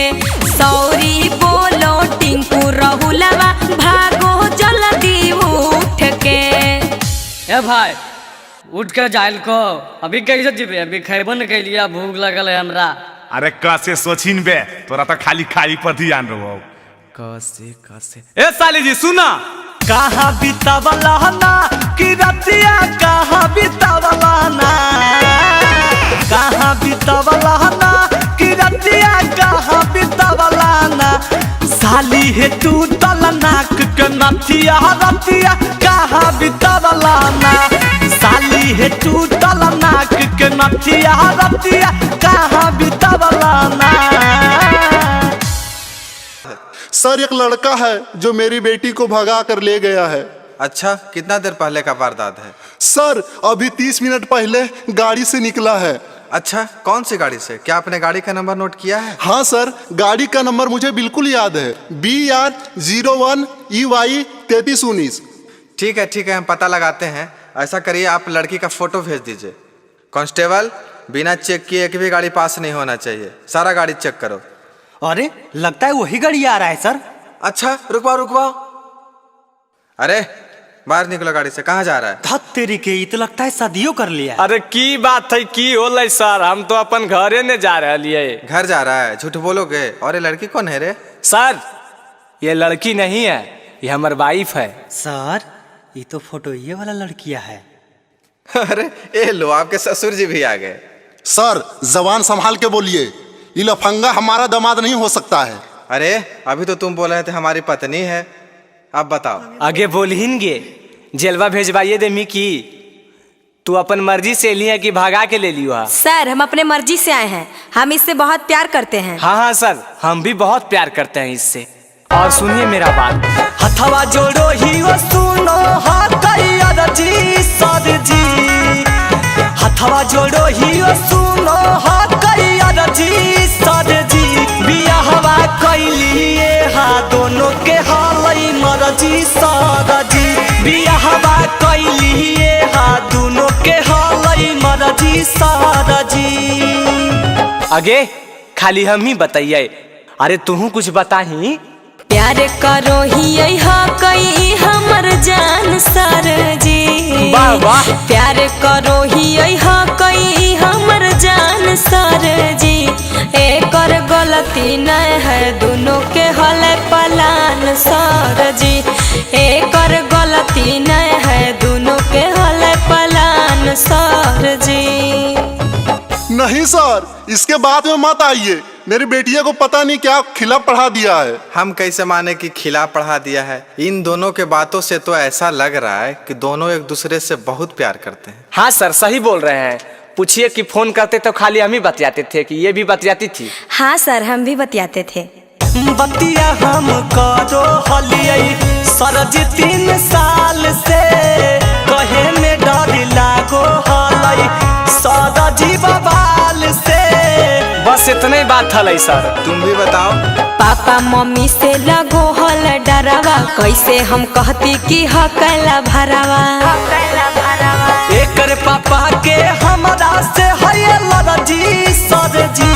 सौरी बोलो टिंकू रहुलवा भागो जल्दी उठ के। ए भाई उठ के जाइल को अभी कैसे जीबे, अभी खैबो न कैलिया, भूख लगल है हमरा। अरे कैसे सोचिन बे, तोरा तो खाली खाली पर ध्यान रहो। कैसे कैसे ए साली जी सुना, कहाँ बितावला ना कि रतिया, कहाँ बितावला ना, कहाँ बितावला ना कि रतिया, कहाँ बितावला ना, साली हे तू तल नाक के नथिया रतिया, कहाँ बितावला ना, साली हे तू तल नाक के नथिया रतिया, कहाँ बितावला ना। सर एक लड़का है जो मेरी बेटी को भगा कर ले गया है। अच्छा, कितना देर पहले का वारदात है? सर अभी 30 मिनट पहले गाड़ी से निकला है। अच्छा, कौन सी गाड़ी से? क्या आपने गाड़ी का नंबर नोट किया है? हाँ सर, गाड़ी का नंबर मुझे बिल्कुल याद है, BR 01 EY 3319। ठीक है ठीक है, हम पता लगाते हैं। ऐसा करिए, आप लड़की का फोटो भेज दीजिए। कांस्टेबल, बिना चेक किए एक भी गाड़ी पास नहीं होना चाहिए, सारा गाड़ी चेक करो। अरे लगता है वही गाड़ी आ रहा है सर। अच्छा रुकवाओ रुकवाओ, अरे बाहर निकलो गाड़ी से, कहाँ जा रहा है? धत तेरी के, ये तो लगता है शादियों कर लिया। अरे की बात है, की होलै सर, हम तो अपन घरे ने जा रहे। घर जा रहा है? झूठ बोलोगे। और ये लड़की कौन है रे? सर ये लड़की नहीं है, ये हमार वाइफ है। सर ये तो फोटो ये वाला लड़किया है। अरे ये लो, आपके ससुर जी भी आ गए। सर जबान संभाल के बोलिए, ये लफंगा हमारा दामाद नहीं हो सकता है। अरे अभी तो तुम बोल रहे थे हमारी पत्नी है, अब बताओ। आगे बोलहिनगे, जेलवा भेजवाइए दे मिकी, तू अपन मर्जी से लिया कि भागा के ले लियो? सर हम अपने मर्जी से आए हैं, हम इससे बहुत प्यार करते हैं। हाँ हाँ सर, हम भी बहुत प्यार करते हैं इससे। और सुनिए मेरा बात, हथवा जोड़ो ही वो सुनो जी सर जी, हथवा जोड़ो ही वो सुनो जी सर जी, बियाहवा कैलिए हा दोनों के हालई मरजी सर जी, बियाहवा कैलिए हा दोनों के हालई मरजी सर जी। आगे खाली हम ही बताइए, अरे तुहू कुछ बताही। प्यार करो ही कई हमर जान सर जी, वाह वाह। प्यार करो ही कई हमर जान सर जी, एकर गलती नहीं है दोनों के हल पलान सर जी, एकर गलती नहीं है दोनों के हल पलान सर जी। नहीं सर, इसके बाद में मत आइए, मेरी बेटिया को पता नहीं क्या खिला पढ़ा दिया है। हम कैसे माने कि खिला पढ़ा दिया है? इन दोनों के बातों से तो ऐसा लग रहा है कि दोनों एक दूसरे से बहुत प्यार करते हैं। हाँ सर सही बोल रहे हैं, पूछिए कि फोन करते तो खाली हम ही बतियाते थे कि ये भी बतियाती थी? हाँ सर हम भी बतियाते थे। बतिया हम करो हलियै सर जी 3 साल से, कहे में डर लागो हलै सर जी बबाल से। बस इतने बात हलै सर, तुम भी बताओ। पापा मम्मी से लगो हल डरावा, कैसे हम कहती कि हकला भरावा, एकर पापा के हमरा से है लड़जी सर जी,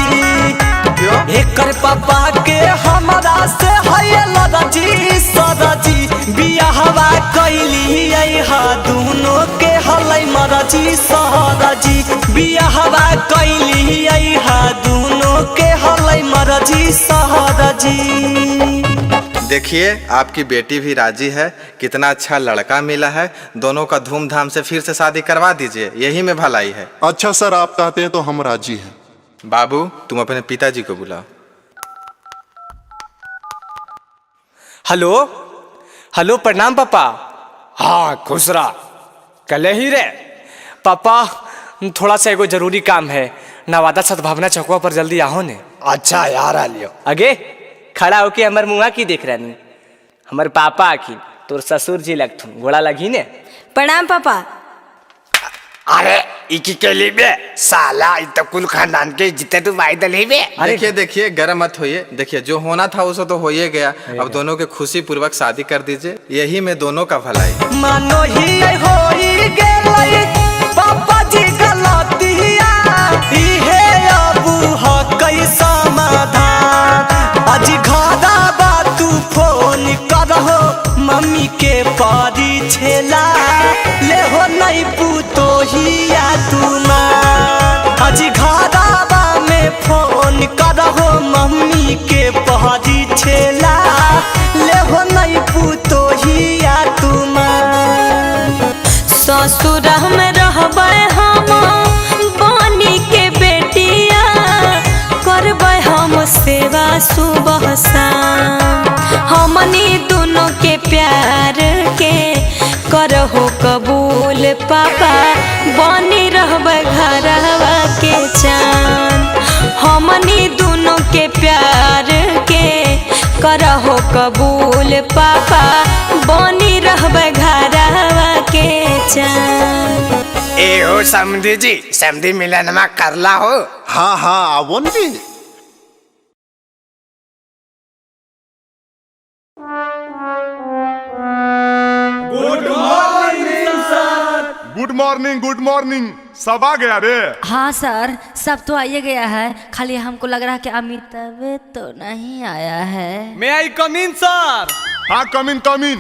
एकर पापा के हमरा से है लड़जी सर जी, बियाहवा कैलियै हा दोनों के हलै मरजी सर जी, बियाहवा कैली हा दोनों के हलै मरजी सहरजी। देखिए आपकी बेटी भी राजी है, कितना अच्छा लड़का मिला है, दोनों का धूमधाम से फिर से शादी करवा दीजिए, यही में भलाई है। अच्छा सर, आप कहते हैं तो हम राजी हैं। बाबू तुम अपने पिताजी को बुलाओ। हेलो हेलो, प्रणाम पापा। हाँ खुश रहा, कल ही रे पापा, थोड़ा सा एगो जरूरी काम है, नवादा सद्भावना चौकवा पर जल्दी आओ ने। अच्छा यार आ लियो। अगे खड़ा होके हमर मुआ की देख रही, हमर पापा आखिन तोर ससुर जी लगथुन, गोड़ा लगी ने। प्रणाम पापा। अरे इकी के लिए साला इ तो कुल खानदान के जिते तू भाई दले बे। देखिए देखिए गरम मत होइए, देखिए जो होना था उसे तो हो ही गया, अब दोनों के खुशी पूर्वक शादी कर दीजिए, यही में दोनों का भलाई। मानो ही होई गेलै पापा जी गलतिया, इहे अबू हकै समाधान, आज घरा बा तू फोन करहो मम्मी के परी छेला, ले हो नहीं पुतोहिया तुमार, आज घरा बा में फोन करहो मम्मी के परी छेला, ले हो नहीं पुतोहिया तुमार। ससुर में रहबै हम बनी के बेटिया, करबै हम सेवा सुबह शाम, हमनी दोनों के प्यार के करहो कबूल पापा, बनी रहबै घरवा के चान, हमनी दोनों के प्यार के करहो कबूल पापा, बनी रहबै घरवा के चान। ए हो समधी जी, समधी मिलनमा करला हो। हाँ हाँ आवो नी। Good morning sir. Good morning, good morning. सब आ गया रे? हाँ सर, सब तो आइए गया है, खाली हमको लग रहा है कि अमिताभ तो नहीं आया है। May I come in sir? हाँ कम इन कम इन।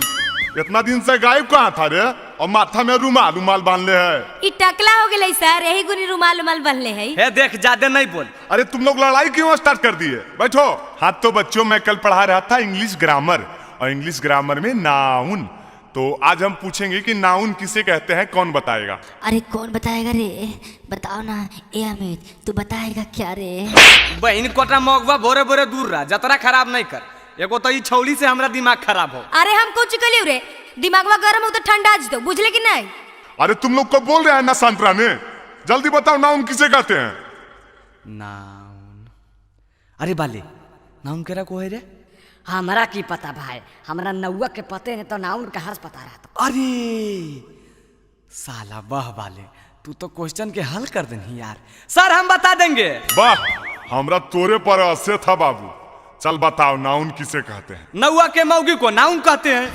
इतना दिन से गायब कहाँ था रे, और माथा में रुमाल रुमाल बांध ले है। ई टकला हो गेलै सर, यही गुनी रुमाल उमाल बांधले है। हे देख ज्यादा नहीं बोल। अरे तुम लोग लड़ाई क्यों स्टार्ट कर दिए, बैठो। हाँ तो बच्चों, मैं कल पढ़ा रहा था इंग्लिश ग्रामर, और इंग्लिश ग्रामर में नाउन, तो आज हम पूछेंगे कि नाउन किसे कहते हैं, कौन बताएगा? अरे कौन बताएगा रे, बताओ ना। ए अमित तू बताएगा क्या रे? बहन कोटा मगवा बोरे बोरे दूर रहा, जतरा खराब नहीं कर, एगो तो ई छौली से हमरा दिमाग खराब हो। अरे हम कुछ कलियो रे, दिमागवा गरम हो तो ठंडा दो, बुझले कि नहीं? अरे तुम लोग को बोल रहे हैं ना सांतरा ने, जल्दी बताओ नाउन किसे कहते हैं? नाउन, अरे बाले नाउन केरा को है रे? हमरा की पता भाई, हमरा नौआ के पते नहीं तो नाउन कहाँ से पता रहा। अरे साला वाह बाले, तू तो क्वेश्चन के हल कर देनी यार। सर हम बता देंगे। वाह, हमरा तोरे पर असे था बाबू। चल बताओ नाउन किसे कहते हैं? नौआ के मौगी को नाउन कहते हैं।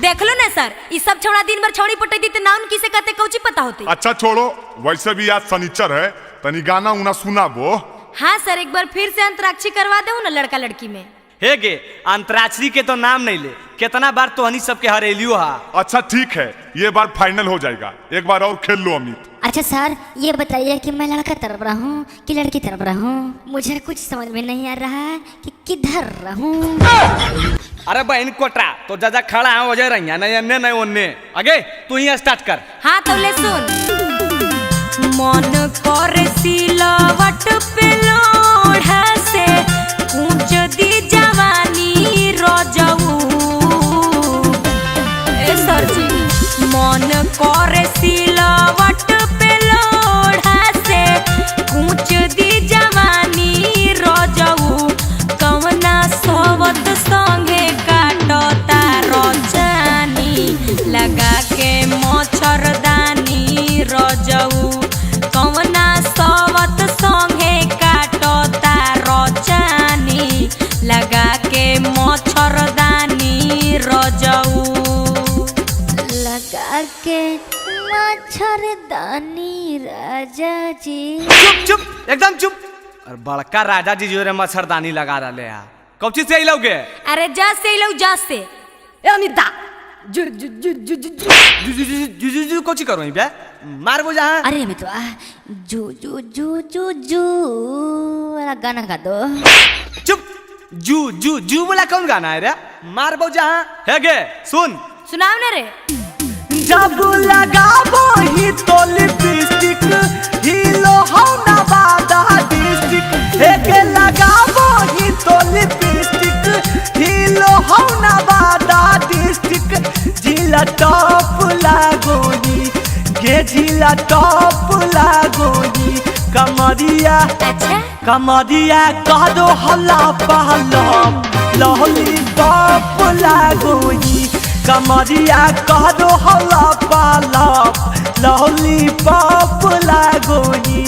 देख लो ना सर, इस सब छोड़ा दिन भर छौड़ी पटई दी तो नाउन किसे कहते कौची पता होती। अच्छा छोड़ो, वैसे भी आज शनिचर है, तनी गाना उना सुनाबो। हाँ सर, एक बार फिर से अंतराक्षरी करवा दो ना लड़का लड़की में। हे गे, अंतराक्षरी के तो नाम नहीं ले, कितना बार तो हनी सबके हरेलियो हा। अच्छा ठीक है, ये बार फाइनल हो जाएगा, एक बार और खेल लो अमित। अच्छा सर ये बताइए कि मैं लड़का तरफ रहूं कि लड़की तरफ रहूं, मुझे कुछ समझ में नहीं आ रहा है कि किधर रहूं। अरे बहन कोटरा तो ज्यादा खड़ा है वजह रही है, नहीं अन्य नहीं ओन्ने। आगे तू ही स्टार्ट कर। हाँ तो ले सुन। मन करे सिलवट पे लोढ़ा से ऊंच दी जवानी रजऊ। ए सर जी, मन करे सिलवट पे लोढ़ा से ऊंच दी जवानी रजऊ। कवना सोवत संगे काटता रजानी लगा के मच्छरदानी रजऊ। कवना सोवत संगे काटता रजानी लगा के मच्छरदानी रजऊ। लगा के मच्छरदानी राजा जी। चुप चुप एकदम चुप। और बड़का राजा जी जो रे मच्छरदानी लगा रहे हैं, कौची से अइलौगे? अरे जा से अइलौ, जा से। ए अमिता, जू जू जू जू जू जू जू जू जू जू कोची करो बे मारबो जहां। अरे मितवा जू जू जू जू जू वाला गाना गा दो। चुप, जू जू जू वाला कौन गाना है रे? मारबो जहां। हे गे सुन, सुनाओ ना रे। जब लगाबो ही तो लिपस्टिक हिलो हो ना बादा डिस्ट्रिक्ट। हे गे लगाबो ही तो लिपस्टिक हिलो हो ना बादा डिस्ट्रिक्ट। जिला टॉप लागोनी गे जिला टॉप लागोनी कमरिया। अच्छा कमरिया कह दो हल्ला पहला लहली टॉप लागोनी। कमरिया कह दो हल्ला पहला लहली पॉप लागोनी।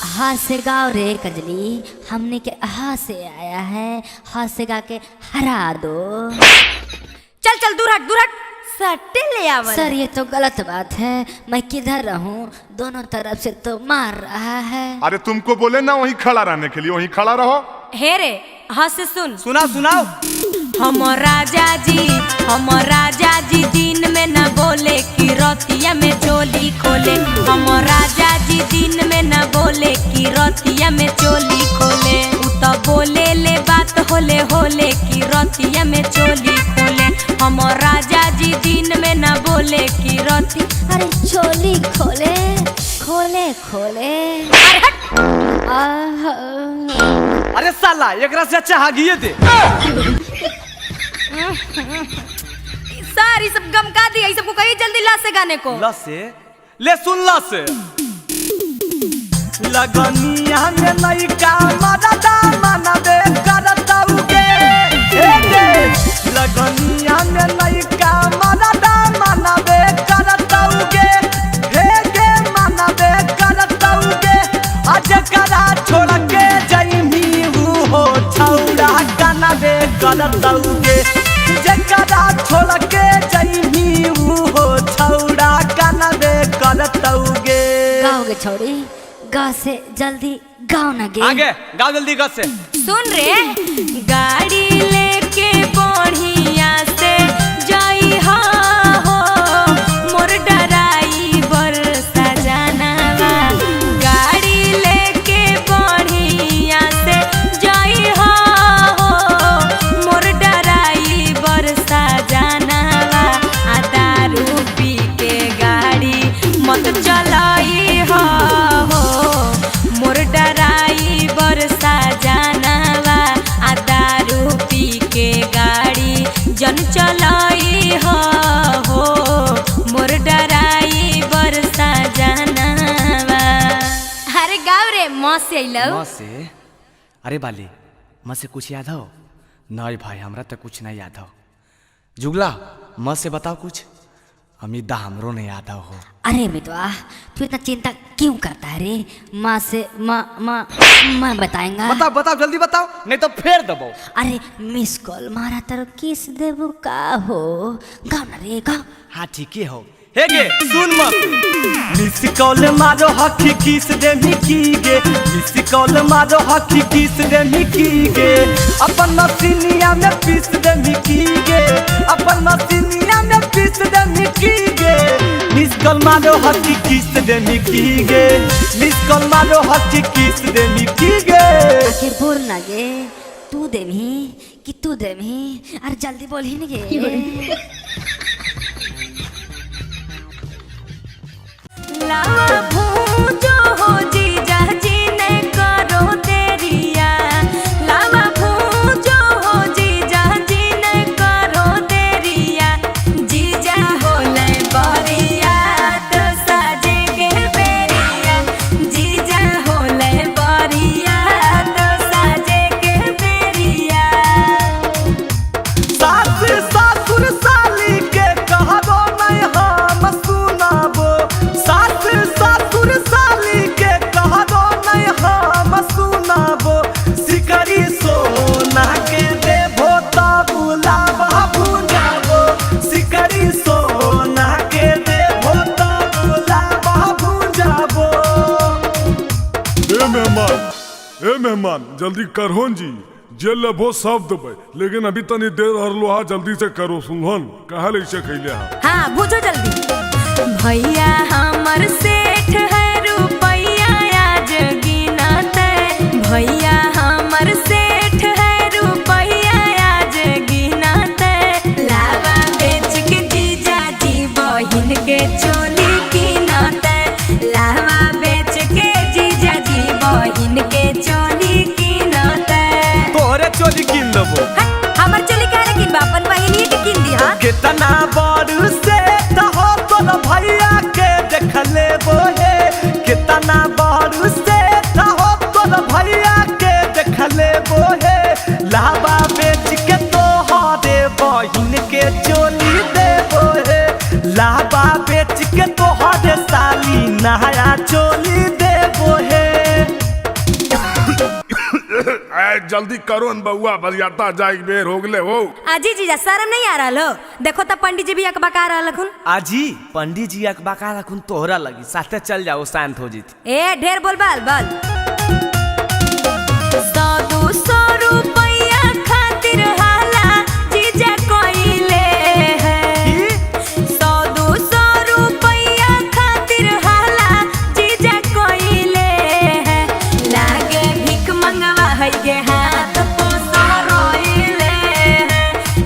हाथ से गाओ रे कजली, हमने के हाथ से आया है, हाथ से गा के हरा दो। चल चल दूर हट दूर हट, सट्टे ले आवर। सर ये तो गलत बात है, मैं किधर रहूं, दोनों तरफ से तो मार रहा है। अरे तुमको बोले ना वहीं खड़ा रहने के लिए, वहीं खड़ा रहो। हे रे हाथ से सुन। सुनाओ सुनाओ। हम राजा जी दिन में न बोले कि रतिया में चोली खोले। हम राजा जी दिन में न बोले कि रतिया में चोली खोले। उ तो बोले ले बात होले होले कि रतिया में चोली खोले। हम राजा जी दिन में न बोले कि रति अरे चोली खोले खोले खोले। अरे साला एकरा से अच्छा हागिए दे। सारी सब गम का दिया, सबको कहिए जल्दी ला से गाने को। ला से ले सुन ला से। लगनिया में नई का मरदा मनबे करता उगे। लगनिया में नई का मरदा मनबे करता उगे। हे गे मनबे करता उगे। आज करा छोड़ के जइमी हो छौड़ा कनबे करता उगे। जकरा छोड़ के जइमी हो छौड़ा कनबे करता उगे। गाओगे छोड़ी गा से जल्दी गाओ ना गे। आगे गाओ जल्दी गा से। सुन रे गाड़ी लेके बढ़िया से जाई हो मोर डराइवर सजनवा। गाड़ी लेके बढ़िया से जाई हो मोर डराइवर सजनवा। आ दारू पी के गाड़ी मत चलाई हो मोर डराइवर सजनवा। आ दारू पी के गाड़ी जन चलाई हो मोर डराइवर सजनवा। अरे गाओ रे माँ से अइलौ। माँ से? अरे बाली माँ से कुछ याद हो? नहीं भाई हमरा तो कुछ नहीं याद हो। जुगला माँ से बताओ कुछ। अमित दा हमरो नहीं याद हो। अरे मितवा तू इतना चिंता क्यों करता है रे? माँ से माँ माँ माँ बताएंगा। बताओ बताओ जल्दी बताओ नहीं तो फेर दबो। अरे मिस कॉल मारा तर किस देबो का हो? गाओ ना रे गाओ। हाँ ठीक ही हो। हे गे सुन मत। मिस कॉल मारो हकी किस दे मिकी गे। मिस कॉल मारो हकी किस दे मिकी गे। अपन मसीनिया में पीस दे मिकी गे। अपन मसीनिया में पीस दे मिकी गे। मिस कॉल मारो हकी किस दे मिकी गे। मिस कॉल मारो हकी किस दे मिकी गे। आखिर बोल ना गे, तू देमी कि तू देमी? अरे जल्दी बोल ही ना गे। लावा भूजो हो जीजा जी ने करो तेरिया। लावा भूजो हो जीजा जी ने करो तेरिया। जीजा होले बरिया तो साजे के बेरिया। जीजा होले बरिया तो साजे के बेरिया। सास ससुर साली के कहबो नहीं हम सुनाबो। सास ससुर साली के कहबो नहीं हम सुनाबो। सिकरी सोना के देबो तब लावा भुजाबो। सिकरी सोना के देबो तब लावा भुजाबो। ए मेहमान, ए मेहमान जल्दी करहोन जी, जे लेबो सब देबै, लेकिन अभी तनी देर हरलो हा, जल्दी से करो सुनहन कहा ले खैले हा। हाँ भूजो जल्दी। भैया हमर सेठ है रुपैया आज गिनते, भैया हमर सेठ है रुपैया आज गिनते, लावा बेच के जीजा जी बहिन के चोली गिनते, लावा बेच के जीजा जी बहिन के चोली गिनते। तोहरे चोली किन देबो। हमर चोली काहे किनबा, अपन बहिनिए के किन दिहा। कितना बड़ सेठ हो तोर भैया के देख लेबो हे, कितना बड़ सेठ हो तोर भैया के देख लेबो हे, लावा बेच के तोहरे बहिन के चोली देबो हे, लावा बेच के तोहरे साली नया चोली देबो हे। जल्दी करो न बउआ, बरियाता जाए बेर हो गले हो। आजी जीजा शर्म नहीं आ रहा हो? देखो तब पंडित जी भी अकबका रहा लखुन। आजी पंडित जी अकबका रखुन तोहरा लगी, साथे चल जाओ शांत हो जीत। ए ढेर बोल बाल बाल। 100-200 रुपया खातिर हाला जीजा कोइले है, 100-200 रुपया खातिर हाला जीजा कोइले है, लागे भीख मंगवा है गे हाथ पोसो रोइले है,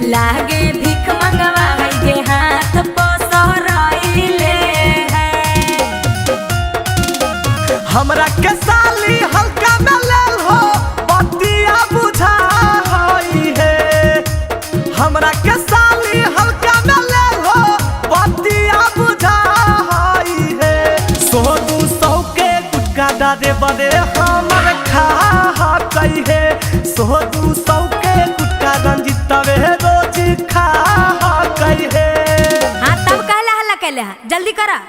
लागे भीख मंगवा है गे हाथ पोसो रोइले है। हमरा के साली हल्का में लेल हो बतिया बुझा हई है, हमरा के साली हल्का में लेल हो बतिया बुझा हई है, 100-200 के गुटका डारे बड़े हमर खा हई है, 100-200 के गुटका रंजितवे रोज खा हई है। हाँ तब कहला हल्ला कैले हा, जल्दी करा।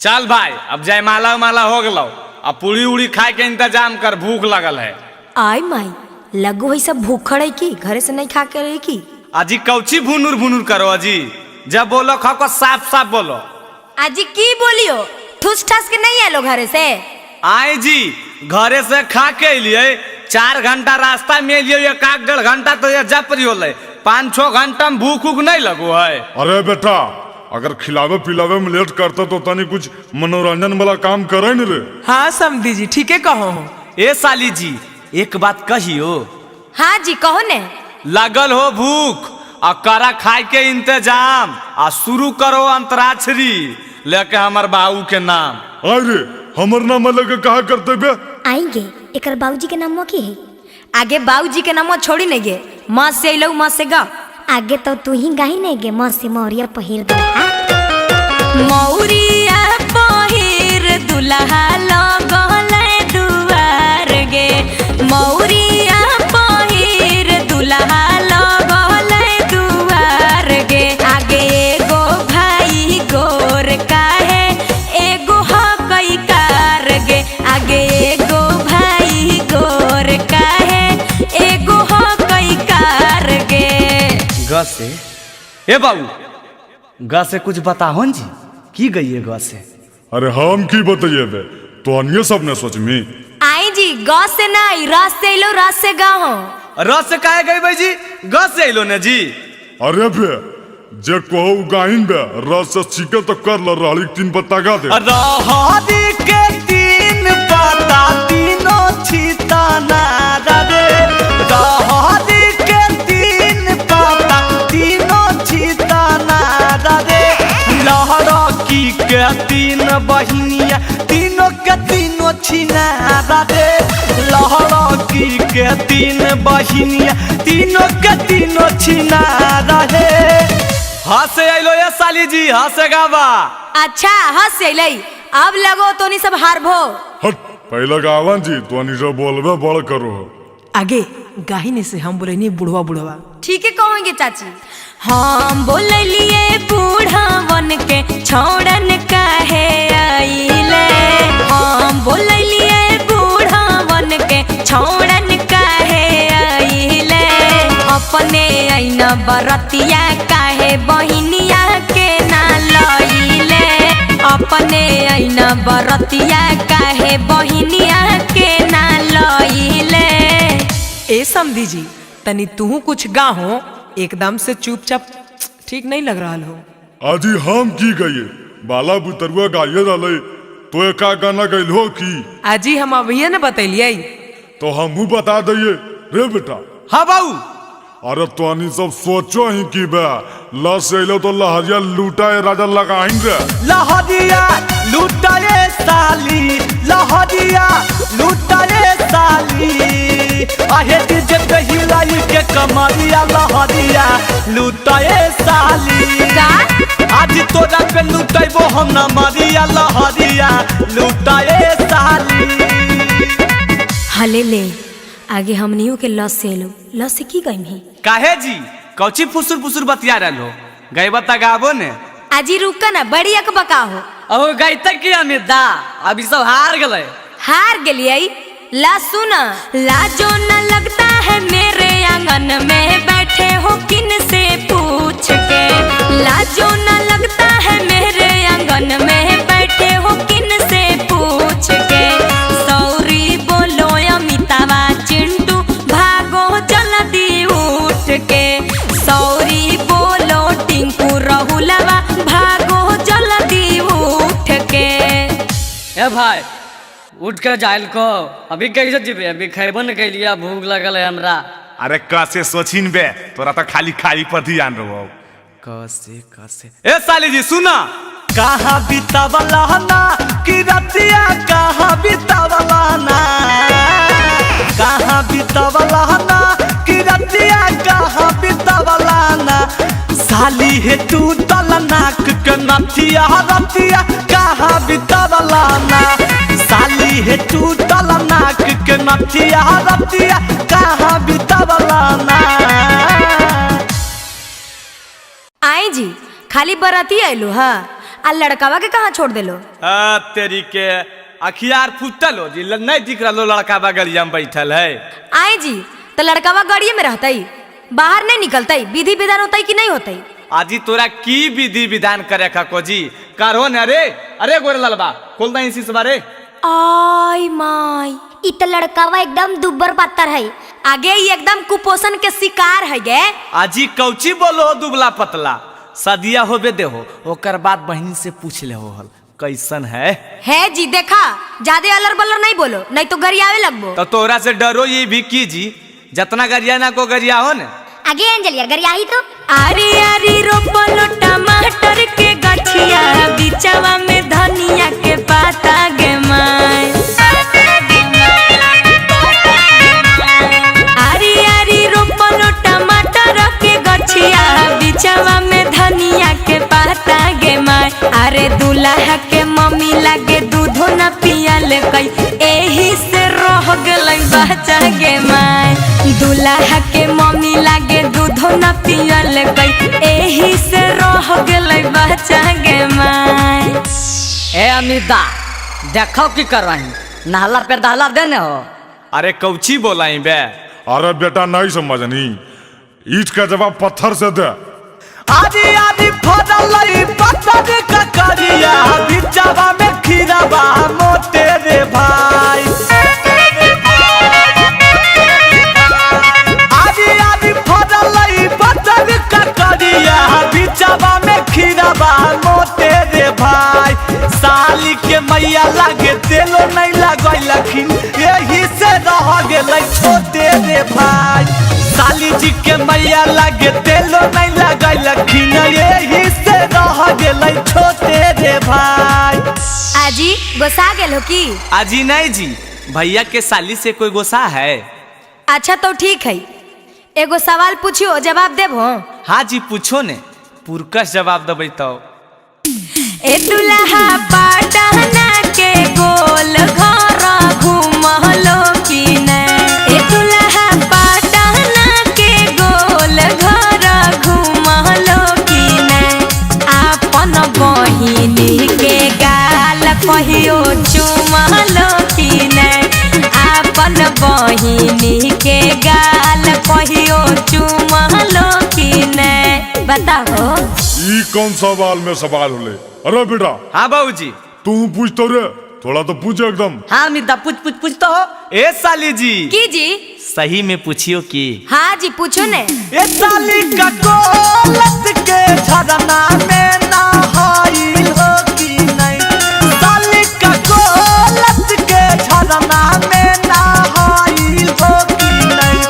चल भाई अब जयमाला उमाला हो गलो, अब पूरी उड़ी खाए के इंतजाम कर, भूख लगल है। आई माई लगो है सब भूखड़ है की घरे से नहीं खा के रही की। अजी कौची भुनुर भुनुर करो अजी, जब बोलो खाओ को साफ साफ बोलो। अजी की बोलियो, ठूस ठास के नहीं आलो घरे से? आए जी घरे से खा के लिए 4 घंटा रास्ता में लिए, 1-1.5 घंटा तो ये जपरी होले, 5-6 घंटा में भूख उख नहीं लगो है। अरे बेटा अगर खिलावे पिलावे में लेट करता तो तनी कुछ मनोरंजन वाला काम करे न रे। हाँ समधी जी ठीक है कहो। ए साली जी एक बात कहियो। हाँ जी कहो ने। लगल हो भूख आ करा खाए के इंतजाम, आ शुरू करो अंतराक्षरी लेके हमर बाबू के नाम। अरे हमर नाम लेके कहा करते बे? आएंगे एकर बाबूजी के नाम की है? आगे बाबूजी के नाम छोड़ी नहीं गे, माँ से अइलौ माँ से गा। आगे तो तू ही गाही नहीं गे, माँ से मौरिया पहिर दे। मौरिया पहिर दुल्हा लगल दुआर गे, मौरिया पहिर दुल्हा लगल दुआर गे, आगे एगो भाई गोर काहे एगो हकई कार गे, आगे एगो भाई गोर काहे एगो हकई कार गे। ग से ए बाबू ग से कुछ बताहो जी, की गई है ग से? अरे हम की बताइए बे, तो अन्य सब ने सोच में। आई जी ग से नहीं र से अइलो र से गाहो। र से काहे गई भाई जी, ग से अइलो ने जी। अरे बे जे कहो गाहिन बे, र से सीखे तो कर ल, रहली 3 पत्ता गा दे। रहरी के 3 पत्ता तीनों छिताना रे, रहरी के 3 पत्ता तीनों छिताना रे, लहरकी के 3 बहिनिया तीनों के तीनों छिना रे, लहरकी के 3 बहिनिया तीनों के तीनों छिना रे। हंसे अइलो ये साली जी, हंसे गावा। अच्छा हंसे अइलै, अब लगो तो नहीं सब हारभो। हट पहले गावन जी तो नहीं सब बोलबे बड़ करो। आगे गाहिने से हम बोले नहीं बुढ़वा बुढ़वा। ठीक है कहोगे चाची। हम बोललिए बूढ़वन के छोड़न काहे आइले, हम बोललिए बूढ़वन के छोड़न काहे आइले, अपने ऐना बरतिया काहे बहिनिया के ना लइले, अपने ऐना बरतिया काहे बहिनिया के ना गईले। ए समधी जी तनी तू कुछ गाहो, एकदम से चुपचाप ठीक नहीं लग रहा हो। आजी हम की गए बाला बुतरुआ गाये रहे तो एका गाना गइल हो की? आजी हम अभी न बतैलिए। तो हमहू बता दिए रे बेटा। हाँ बाबू। अरे तो सब सोचो ही की बे लस अलो तो लहरिया लूटा राजा लगाइन रे। लहरिया लूटा रे साली, लहरिया लूटा रे साली, आहे डीजे पे हिलाई के कमरिया लहरिया लूटा रे साली। आज तोरा पे लूटेबो हम न मरिया लहरिया लूटा रे साली। हले ले आगे हमनियों के लस से लो, लस से की गई ही? काहे जी कौची फुसुर फुसुर बतिया रहलो? गईबा त गाबो ने। आजी रुका ना, बड़ी अकबका हो। ओ गईता की अमिता अभी सब हार गए। हार गेलिए ला सुना। लाजो न लगता है मेरे आंगन में बैठे हो किन से पूछ के, लाजो न लगता है मेरे आंगन में बैठे हो किन से पूछ के, सॉरी बोलो अमितावा चिंटू भागो जल्दी उठ के, सॉरी बोलो टिंकू रहुलवा भागो जल्दी उठ के। ए भाई उठ के जाइल को अभी कैसे जीबे? अभी खैबो न कैलिया, भूख लगल है हमरा। अरे कैसे सोचिन बे, तोरा तो खाली खाली पर ध्यान रहो। कैसे कैसे ए साली जी सुना, कहाँ बितावला ना कि रतिया, कहाँ बितावला ना, कहाँ बितावला ना कि रतिया, कहाँ बितावला ना, साली हे तू तल नाक के नथिया रतिया, कहाँ बितावला ना, साली हे तू तल नाक के नथिया रतिया, कहाँ बितावला ना। आई जी खाली बराती आइलो हा, आ लड़कावा के कहाँ छोड़ देलो? आ तेरी के अखियार फुटल हो जी, नहीं दिख रहा लड़कावा गलिया में बैठल है। आई जी तो लड़कावा गाड़िए में रहता, बाहर नहीं निकलता, विधि विधान होता कि नहीं होता? आजी तोरा की विधि विधान करे का को जी करो न रे। अरे गोरे ललबा खोल दे इसी बारे। आई माई इ त लड़कावा एकदम दुब्बर पातर है, आगे ही एकदम कुपोषण के शिकार है गे। आजी कौची बोलो दुबला पतला, सदिया होबे देहो ओकर बाद बहन से पूछ ले हो हल कैसन है जी। देखा ज्यादा अलर बलर नहीं बोलो, नहीं तो गरियावे लगबो। तो तोरा से डरो ये भी की जी, जतना गरिया ना को गरिया हो ने। आगे अंजलिया गरियाही तो। आरी आरी रोपलो टमाटर के गछिया, बिचवा में धनिया के पाता गे माय। आरी आरी रोपलो टमाटर के गछिया, बिचवा में धनिया के पाता गे माय। अरे दूल्हा के मम्मी लागे दूधो न पियल कई, एही से रह गेलै बच्चा गे माय। दूल्हा के मम्मी लागे दूधो न पियल कई, एही से रह गेलै बच्चा गे माय। ए अमिता देखो की कर रही, नहला पे दहला देने हो। अरे कौची बोलाई बे? अरे बेटा नहीं समझनी, ईट का जवाब पत्थर से दे। आदि आदि फदलई पत्थर का करिया, बिचवा में खीराबा मोटे रे भाई। आदि आदि फदलई पत्थर का करिया, बिचवा में खीराबा मोटे रे भाई। साली के मैया लागे तेलो नहीं लगैलखिन, यही से रह गेलै छोटे रे भाई। साली जी के मैया लागे तेलो नहीं लगैलखिन, यही से रह गेलै छोटे रे भाई। आजी गोसा गेल हो की? आजी नहीं जी, भैया के साली से कोई गोसा है। अच्छा तो ठीक है, एगो सवाल पूछियो जवाब देबो? हाँ जी पूछो ने, पुरकस जवाब देबै तो। ए दुल्हा पटना के गोल घर घूमलो की नै, ए दुल्हा पटना के गोल घर घूमलो की नै, आपन बहिनी के गाल कहियो चुमलो की नै, आपन बहिनी के गाल कहियो चुमलो की नै। बताओ ई कौन सवाल में सवाल होले? अरे बेटा। हाँ बाबूजी। तू पूछ तो रे। थोड़ा तो पूछो एकदम। हाँ मिता पूछ पूछ पूछ तो हो। ए साली जी। की जी? सही में पूछियो की? हाँ जी पूछो ने। ए साली का गोलत के झरना में नहाइल हो की नहीं? साली का गोलत के झरना में नहाइल हो की नहीं?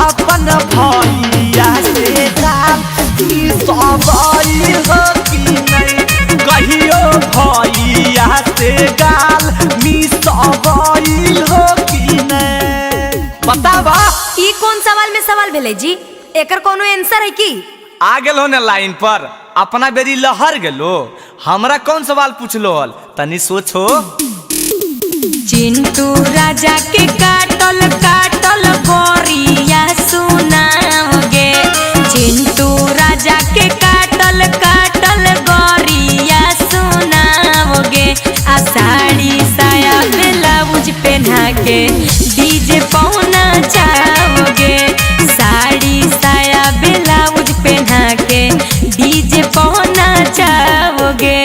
अपन भैया से दाम की सवाई हो की नहीं? कहियो भैया से गाल मिसवाइल हो की नहीं? बतावा। ई कौन सवाल में सवाल भेले जी? एकर कोनो आंसर है की? आ गेलो ने लाइन पर, अपना बेरी लहर गेलो। हमरा कौन सवाल पूछलो हल, तनी सोचो। चिंटू राजा के काटल काटल गोरिया सुनाओगे, चिंटू राजा के काटल काटल गोरिया सुनाओगे, आ साड़ी साया ब्लाउज पहना के डीजे पौना चाहोगे, साड़ी साया ब्लाउज पहना के डीजे पौना चाहोगे।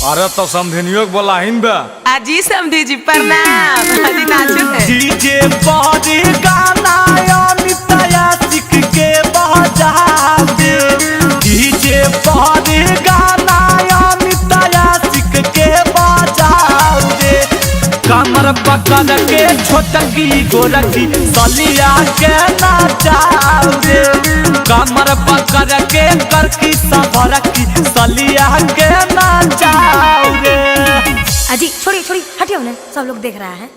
अरे तो समधिनियों के बोला हिन बा। अजी समधी जी प्रणाम। अजी नाचो है। डीजे पर गाना अमित आशिक के बजा दे, डीजे पर गाना अमित आशिक के बजा दे, कमर पकड़ के छोटकी गोरकी सलिया के नाचा दे, कमर पकड़ के करकी सफरकी सलिया के नाचा दे। अजी छोड़िए छोड़िए हटियो ना, सब लोग देख रहा है।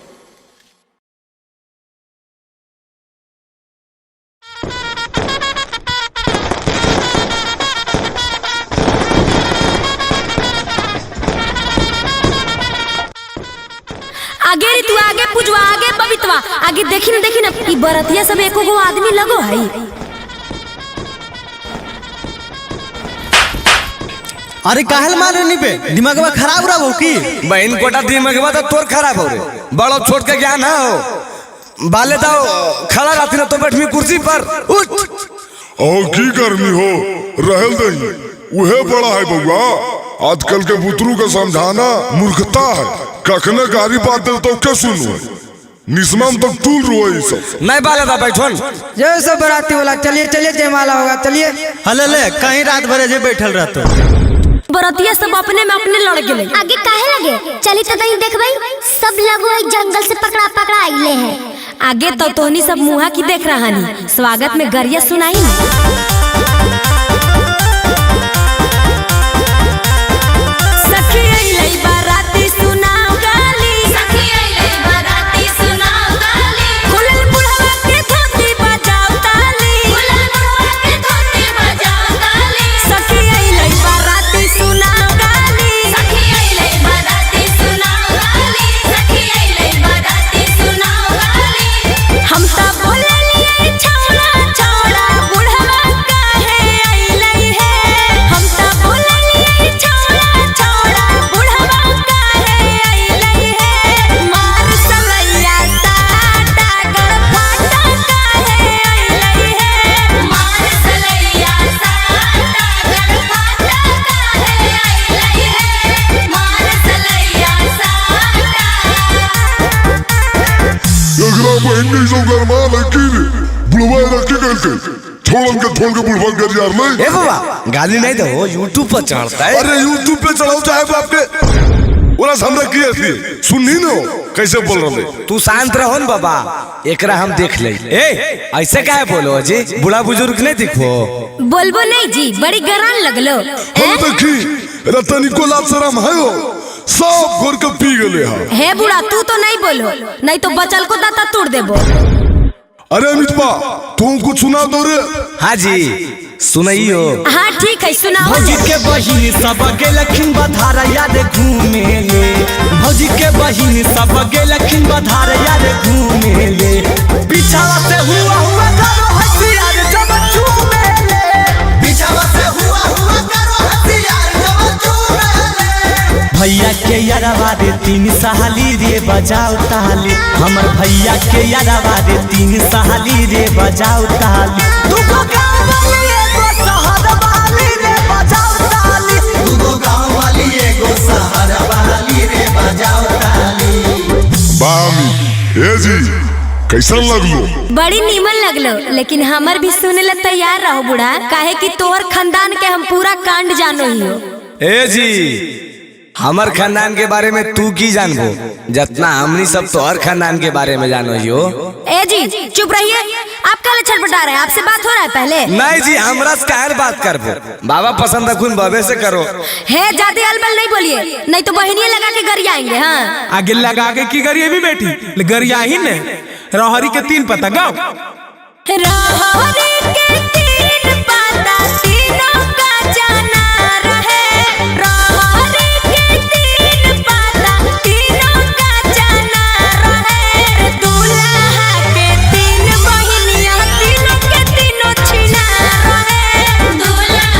आगे रे तू आगे पुजवा आगे बबितवा आगे देखी न देखी न ई बरतिया सब एको गो आदमी लगो है। अरे काहल मारे नी पे दिमागवा खराब रहा हो की? बहन कोटा दिमागवा तो तोर खराब हो रे, बड़ो छोट के ज्ञान है हो बाले दाओ खड़ा रहती ना तो बैठमी कुर्सी पर उठ। और की गर्मी हो रहल दही उहे बड़ा है बउआ। आजकल के बुतरू के समझाना मूर्खता है। कखने गारी बात दे तो के सुनो निस्माम तक टूल रोए सब। नहीं बाले दा बैठन जय सब बराती वाला चलिए चलिए जयमाला होगा चलिए। हले ले कहीं रात भर जे बैठल रहतो। बरतिया सब अपने में अपने लड़ गेले। आगे काहे लगे चली तो नहीं देखबई सब लगो एक जंगल से पकड़ा पकड़ा आइले हैं। आगे तो तोहनी सब मुहा की देख रहा नी स्वागत में गरिया सुनाई न। सखी अइलै बाराती सुनाओ गाली, सखी अइलै बाराती सुनाओ गाली, खुलल बुढ़वा के धोती बजाओ ताली, खुलल बुढ़वा के धोती बजाओ ताली, सखी अइलै बाराती सुनाओ गाली, सखी अइलै बाराती सुनाओ गाली, सखी अइलै बाराती सुनाओ गाली। हम त बोललियै छौड़ा छौड़ा बुढ़वा काहे अइलै हे, हम त बोललियै छौड़ा छौड़ा बुढ़वा काहे अइलै हे, मार सलैया साटा गड़फाटा काहे अइलै हे, मार सलैया साटा गड़फाटा काहे अइलै हे, मार सलैया साटा। एकरा बहन के सब गरमा लड़की रे बुढ़वा रखी गल के छोड़न के छोड़ के बुढ़वा कर यार नहीं। ए बाबा गाली नहीं दो यूट्यूब पर चढ़ता है। अरे यूट्यूब पे चढ़ाओ चाहे बाप के ओरा हमरा की थी सुननी न कैसे बोल रहे। तू शांत रहो न बाबा एकरा हम देख ले। ए ऐसे काहे बोलो जी बूढ़ा बुजुर्ग नहीं दिखो। बोलबो नहीं जी बड़ी गरान लगलो। हम देखी रतनी को लाज शरम है हो सब घोर के पी गेले हा। हे बूढ़ा तू तो नहीं बोलो नहीं तो बचल को दाता तोड़ देबो। अरे अमितबा तुम कुछ सुना दो रे। हाँ जी सुनाइयो। हाँ ठीक है सुनाओ। भौजी के बहिन सब गेलखिन बधार यार घूमे ले, भौजी के बहिन सब गेलखिन बधार यार घूमे ले, पीछावा से हुआ हुआ करो हसियार जब चूमे ले, पीछावा से हुआ हुआ करो हसियार जब चूमे ले। भैया के यारवा रे तीन सहाली रे बजाओ ताली, हमर भैया के यारवा रे तीन सहाली रे बजाओ ताली, दुगो गाँव वाली एगो शहर वाली रे बजाओ ताली, दुगो गाँव वाली एगो शहर वाली रे बजाओ ताली। ए जी कैसन लगलो? बड़ी नीमन लगलो, लेकिन हमर भी सुने ला तैयार रहो बूढ़ा, काहे कि तोहर खानदान के हम पूरा कांड जानो ही हो। ए जी हमर खानदान के बारे में तू की जानबो, जितना हमनी सब तोहर खानदान के बारे में जानो ही हो। ए जी चुप रहिए, आप काहे छटपटा रहे हैं? आपसे बात हो रहा है पहले? नहीं जी हमरा से काहे बात करबो, बाबा पसंद अखुन बाबे से करो। हे ज्यादा अलबल नहीं बोलिए, नहीं तो बहनिया लगा के गरियाएंगे। हाँ आगे लगा के की गरिए भी बेटी गरिया ही ने। रहरी के 3 पत्ता गाओ। रहरी के 3 पत्ता तीनों का जाना रहे, रहरी के 3 पत्ता तीनों का जाना रहे, दूल्हा के 3 बहिनिया तीनों के तीनों छिना रहे, दूल्हा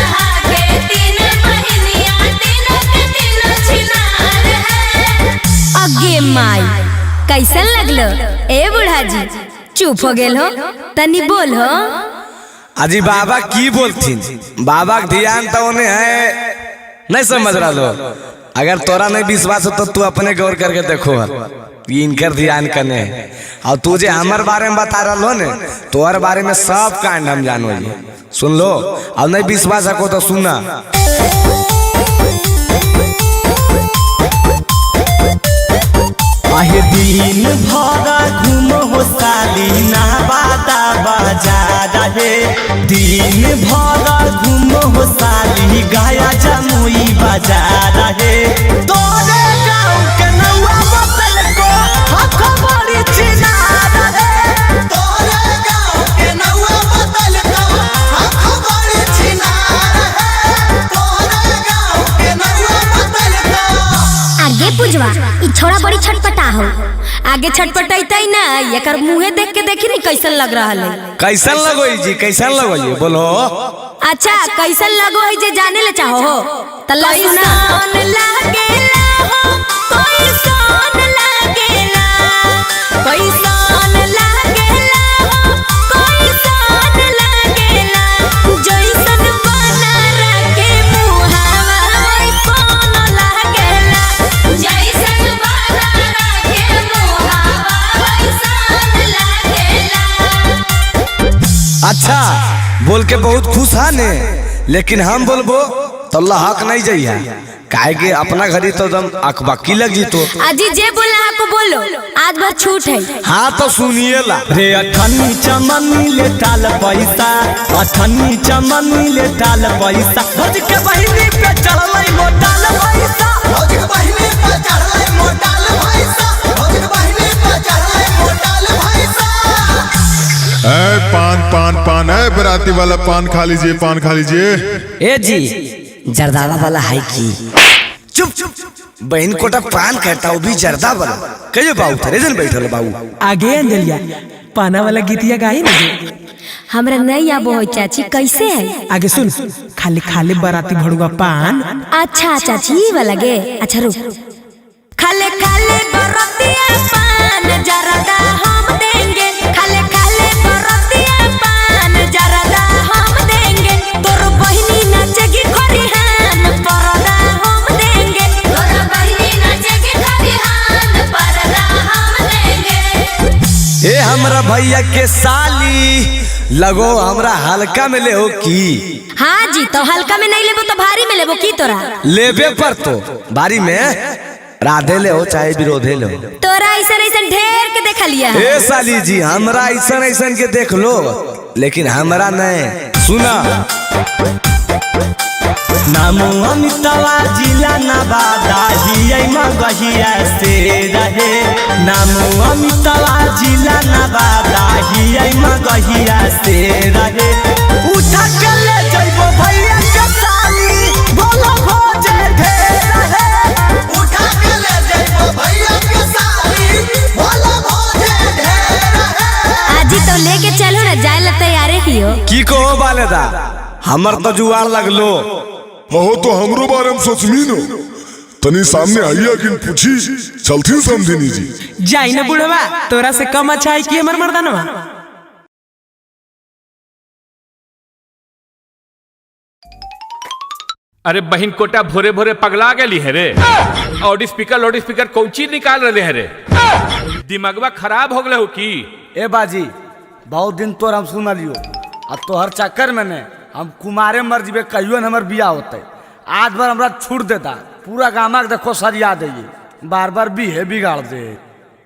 के 3 बहिनिया तीनों के तीनों छिना रहे। अगे माई कैसन लगलो ए बूढ़ा जी? चुप हो गेल हो, तनी बोल हो। अजी बाबा की बोलथिन, बाबा के ध्यान तो उन्हें है नहीं समझ रहा लो। अगर तोरा नहीं विश्वास हो तो तू अपने गौर करके देखो इनकर ध्यान कने है। और तुझे हमारे बारे में बता रहा लो ने, तोहर बारे में सब कांड हम जानो जी। सुन लो, अब नहीं विश्वास हो तो सुनना। आहे दिन भर घूमो हो साली नवादा बाजार रे, दिन भर घूमो हो साली गाया जमुई बाजार रे, तोरे गाँव के नौआ बदल को हक बड़ी चिनार रे, तोरे गाँव के नौआ बदल को हक बड़ी चिनार रे, तोरे गाँव के नौआ बदल को। आगे पुजवा ई छोड़ा बड़ी छटपटा हो। आगे छटपटैतै ना, एकर मुंहे देख के देखी नहीं कैसन लग रहा है। कैसन लगो जी, कैसन लगो जी बोलो। अच्छा कैसन लगो है जे जाने ले चाहो हो तल्ला सुना। कैसन लागेला हो, कैसन लागेला, कैसन लागेला हो, कैसन लागेला, जैसन बना के मुहावा वैसन लागेला, जैसन बना के मुहावा वैसन लागेला। अच्छा बोल के बहुत खुश है ने, लेकिन हम बोलबो तो अल्लाह हक नहीं जाइए, काहे के अपना घरी तो एकदम अकबकी लग जी तो। अजी जे बोलना आपको बोलो, आज भर छूट है। हाँ तो सुनिए ला रे। अठन्नी चमनी ले टाल पैसा, अठन्नी चमनी ले टाल पैसा, भौज के बहिनी पे चढ़लै मोटाल पैसा, भौज के बहिनी पे चढ़लै मोटाल पैसा, भौज के बहिनी पे चढ़लै मोटाल पैसा। ए पान पान पान, ए बराती वाला पान खा लीजिए, पान खा लीजिए। ए जी जर्दावा वाला है की? चुप चुप, बहन कोटा पान कहता वो भी जर्दा वाला। कहियो बाबू थरे जन बैठल बाबू। आगे अंजलिया पाना वाला गीतिया गाई ना। हमरा नहीं आबो हो चाची, कैसे है? आगे सुन, खाली खाली बराती भड़ुआ पान। अच्छा चाची ये वाला गे, अच्छा रुक। खाले खाले बरातिया पान जरदा हम देंगे, खाले खाले बरातिया पान जरदा हम देंगे, तोर बहिनी नाचेगी खरिहान परदा हम देंगे, तोर बहिनी नाचेगी खरिहान परदा हम देंगे। ए हमरा भैया के साली लगो हमरा हल्का में ले हो की? हाँ जी तो हल्का में नहीं लेबो तो भारी में लेबो की तोरा? लेबे पर तो भारी में राधे ले हो चाहे विरोधे ले हो। तोरा ऐसा ऐसा ढेर के देख लिया। ए साली जी हमरा ऐसा ऐसा के देख लो, लेकिन हमरा नहीं सुना। नामो अमितावा जिला नवादा हियै मगहिया से रहे, नामो अमितावा जिला नवादा हियै मगहिया से रहे, उठा के ले जइबो भैया के साली बोलो भोजे ढेर रहे, उठा के ले जइबो भैया के साली बोलो भोजे ढेर रहे। आजी तो लेके चलो ना, जाए ला तैयार ही हो। की कहो बालेदा, हमर तो जुआर लगलो। हो तो हमरो बारे में सोचमी नो, तनी सामने आइया किन पूछी चलती समझिनी जी। जाई ना बुढ़वा, तोरा से कम अच्छा है कि हमर मर्दानवा। अरे बहन कोटा भोरे भोरे पगला गेली है रे। लाउड स्पीकर कौन चीज निकाल रहे है रे? दिमागवा खराब हो गए हो की? ए बाजी, बहुत दिन तोर हम सुन लियो, अब तोहर चक्कर में ने हम कुमारे मर जीबे, कहियो न हमर बियाह होते। आज बार हमरा छूट देता, पूरा गामा के देखो सरिया दे, बार बार बीहे बिगाड़ दे।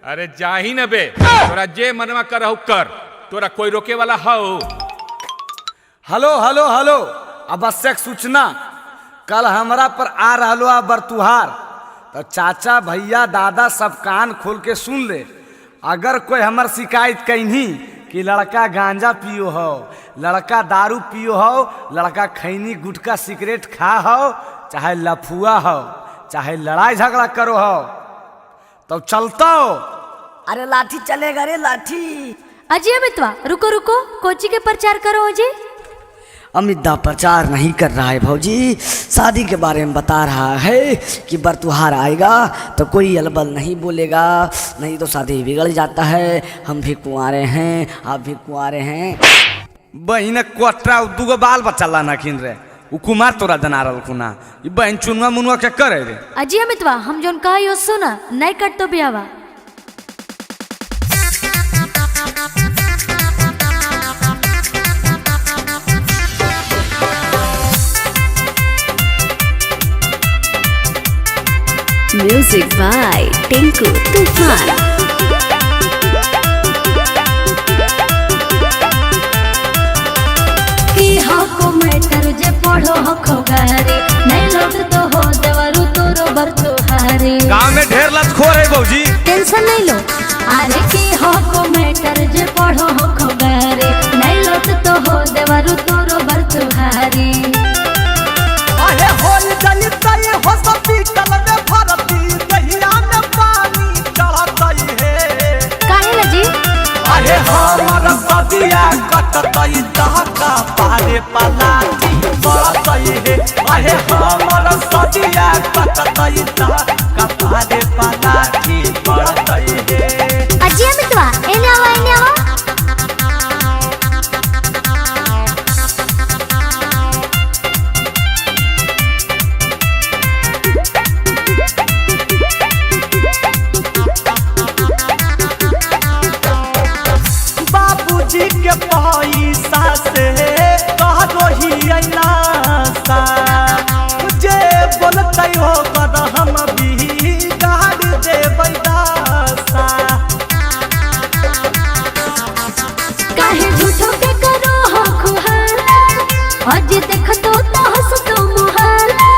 अरे जाही न बे, तोरा जे मनवा करहु कर, तोरा कोई रोके वाला हो? हेलो हेलो हेलो, आवश्यक सूचना, कल हमरा पर आ रहा है बरतुहार, तो चाचा भैया दादा सब कान खोल के सुन ले। अगर कोई हमर शिकायत कहीं कि लड़का गांजा पियो हो, लड़का दारू पियो हो, लड़का खैनी गुटखा सिगरेट खा हो, चाहे लफुआ हो, चाहे लड़ाई झगड़ा करो हो, तब तो चलता हो। अरे लाठी चलेगा रे लाठी। अजय मितवा रुको रुको, कोची के प्रचार करो अजय। अमित दा प्रचार नहीं कर रहा है भौजी, शादी के बारे में बता रहा है कि बरतुहार आएगा तो कोई अलबल नहीं बोलेगा, नहीं तो शादी बिगड़ जाता है। हम भी कुंवारे हैं, आप भी कुंवारे हैं। बहन कोटरा दूगो बाल बच्चा लाना खिन रे, उ कुमार तोरा जना रहा कुना, ई बहन चुनुआ मुनुआ के करे रे। अजय अमितवा हम जोन कहा सुना, नहीं कट तो बियावा। Music by Tinku Tufan. की हको मैटर जे पढ़ो हको गारे, नहीं लोग तो हो देवरु तोरो बरतुहारे। गांव में ढेर लतखोर है भौजी, टेंशन नहीं लो। अरे की हको मैटर जे पढ़ो हको गारे, नहीं लोग तो हो देवरु तोरो बरतुहारे। अरे होल जनी तई हो सती कल में भरती, दहिया में पानी चढ़तई हे। काहे लजी? अरे हमर सदिया कटतई दहका पारे पलाटी बरतई हे। अरे हमर सदिया कटतई दहका पारे पलाटी बरतई हे। अजय मितवा एने आवा एने आवा। बाबूजी के पैसा से कहो ही अइलासा, जे बोलतै हो कर हम भी गाड़ देबै दासा। काहे झूठो के करो हो खुहाला, आज देखतो तो हंसतो मुहाला।